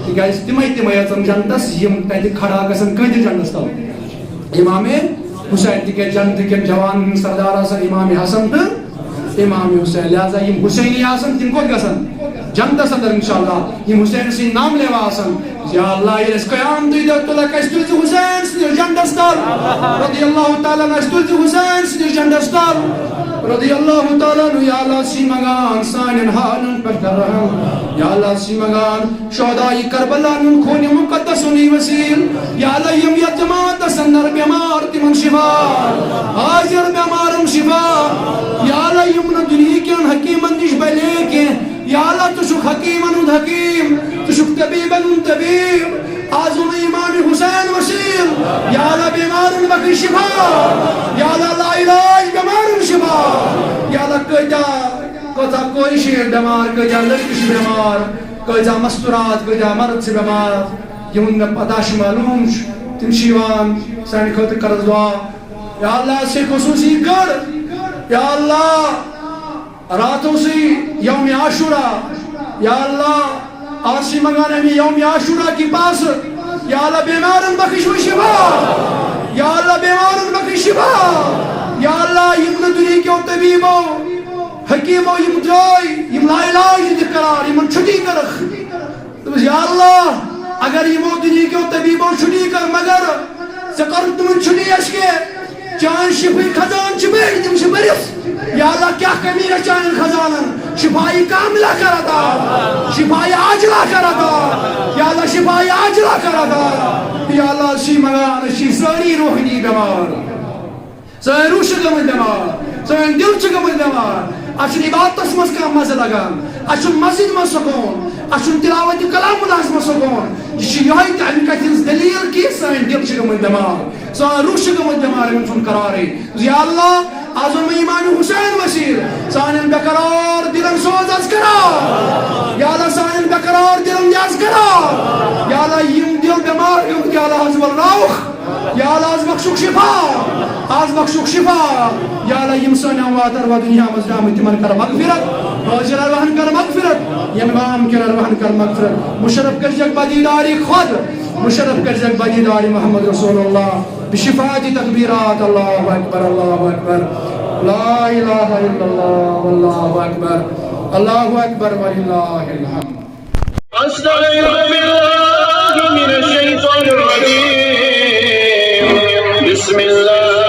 تِکیٛازِ تِمے تِمے اژن جنتس یِم تتہِ کھڑا گژھن۔ کٕہٕنٛدِ جنڈس تل؟ امام حسین، تِکیٛازِ جنتہٕ کٮ۪ن جوانن ہٕنٛدۍ سردار آسن امام حسن تہٕ امام حسین، لہذا یِم حسینی آسن تِم کوٚت گژھن؟ جنتس اندر انشاءاللہ۔ یِم حسین سٕنٛدۍ نام لیوا آسن، یا اللہ، ییٚلہِ اَسہِ قیامتٕے دۄہ تُلکھ، اَسہِ تُلۍ زِ حسین سٕنٛدِس جنڈس تل۔ رضی اللہ تعالیٰ عنہ، اَسہِ تُلۍ زِ حسین سٕنٛدِس جنڈس تل۔ رضی اللہ تعالیٰ عنہ، یا اللہ، چھِ منٛگان سانٮ۪ن حالن پٮ۪ٹھ کر رحم۔ یا اللہ، چھِ منٛگان شہداء کربلا ہُنٛد خوٗنِ مقدس ہُنٛد وسیٖل۔ یا اللہ، یِم یتیٖماتس اندر بیمار، تِمن شفا۔ حاضر بیمارن شفا۔ یا اللہ، یِم نہٕ دُنہیٖکٮ۪ن حکیٖمن نِش بلے کینٛہہ، یا اللہ، ژٕ چھُکھ حکیٖمن ہُنٛد حکیٖم، ژٕ چھُکھ طبیٖبن ہُنٛد طبیٖب۔ آز اوٚن امام حسین وسیٖل۔ یا اللہ، بیمارن بخش شفا۔ یا اللہ، لاعلاج بیمارن شفا۔ یا اللہ، کۭتیاہ، کۭژاہ کورِ چھِ بیمار، کۭتیاہ لڑکہٕ چھِ بیمار، کۭتیاہ مستورات، کۭتیاہ مرد چھِ بیمار، یِہُنٛد نہٕ پتہ چھُ، معلوم چھُ، تِم چھِ یِوان سانہِ خٲطرٕ قرض دعا۔ یا اللہ، سُہ خصوٗصی کر، یا اللہ، راتو سی یوم عاشورہ، یا اللہ، آز چھِ منٛگان اَمہِ یوم عاشورہ کہِ پاسہٕ، یا اللہ، بیمارن بخش وۄنۍ شفا، یا اللہ، بیمارن بخش شفا، یا اللہ، یِم نہٕ دُنہیٖکیو طبیٖبو، حکیٖمو یِم درٛاے، یِم لاعلاج دِتھ قرار، یِمن چھُٹی کٔرٕکھ۔ دوٚپُس، یا اللہ، اگر یِمو دُنہیٖکیو طبیٖبو چھُٹی کٔر، مگر ژےٚ کٔرٕتھ تِمن چھُٹی اَسہِ کہِ چٲنۍ شفاہٕکۍ خزانہٕ چھِ بٔڑۍ، تِم چھِ بٔرِتھ۔ یا اللہ، کیٛاہ کٔمی رَچھ چانٮ۪ن خزانن؟ شفاہٕے کاملہ کر عطا، شفاہٕے عاجلہ کر عطا۔ یا اللہ، شفاہٕے عاجلہ کر عطا۔ یا اللہ، أسۍ چھِ منٛگان، أسۍ چھِ سٲری روحٲنی بٮ۪مار۔ سٲنۍ روح چھِ گٔمٕتۍ بٮ۪مار، سٲنۍ دِل چھِ گٔمٕتۍ بٮ۪مار۔ اَسہِ چھُنہٕ عبادتس منٛز کانٛہہ مَزٕ لگان، اَسہِ چھُنہٕ مسجد منٛز سکوٗن، اَسہِ چھُنہٕ تلاوت کلام اللہس منٛز سکوٗن۔ یہِ چھِ یِہوٚے تہِ اَمہِ کَتھِ ہٕنٛز دٔلیٖل کہِ سٲنۍ دِل چھِ گٔمٕتۍ بٮ۪مار، سٲنۍ روح چھِ گٔمٕتۍ بٮ۪مار، یِمن چھُنہٕ قرارٕے۔ یا اللہ، آز اوٚن مےٚ امام حسین وسیٖل، سانٮ۪ن بے قرار دِلن سوز آز قرار۔ یا اللہ، سانٮ۪ن بے قرار دِلن دِ آز قرار۔ یا اللہ، یِم دِل بٮ۪مار گٔمٕتۍ، یا اللہ، آز وَلراوُکھ۔ یا اللہ، آز بخشُکھ شفا، آز بخشُکھ شفا۔ یا اللہ، یِم سٲنۍ اموات ارواح دُنیا منٛز درٛامٕتۍ، تِمن کر مغفرت، حٲضِر ارواحن کر مغفرت، یِم امام کٮ۪ن ارواحن کر مغفرت۔ مُشرف کٔرۍزٮ۪کھ بدیٖدارِ خۄد، مشرف کٔرزیٚکھ بدیدار محمد رسول اللہ بشفاعت تکبیرات، اللہ اکبر، اللہ اکبر، لا الہ الا اللہ، واللہ اکبر، اللہ اکبر وللہ الحمد۔ أستعيذ بالله من الشيطان الرجيم. بسم الله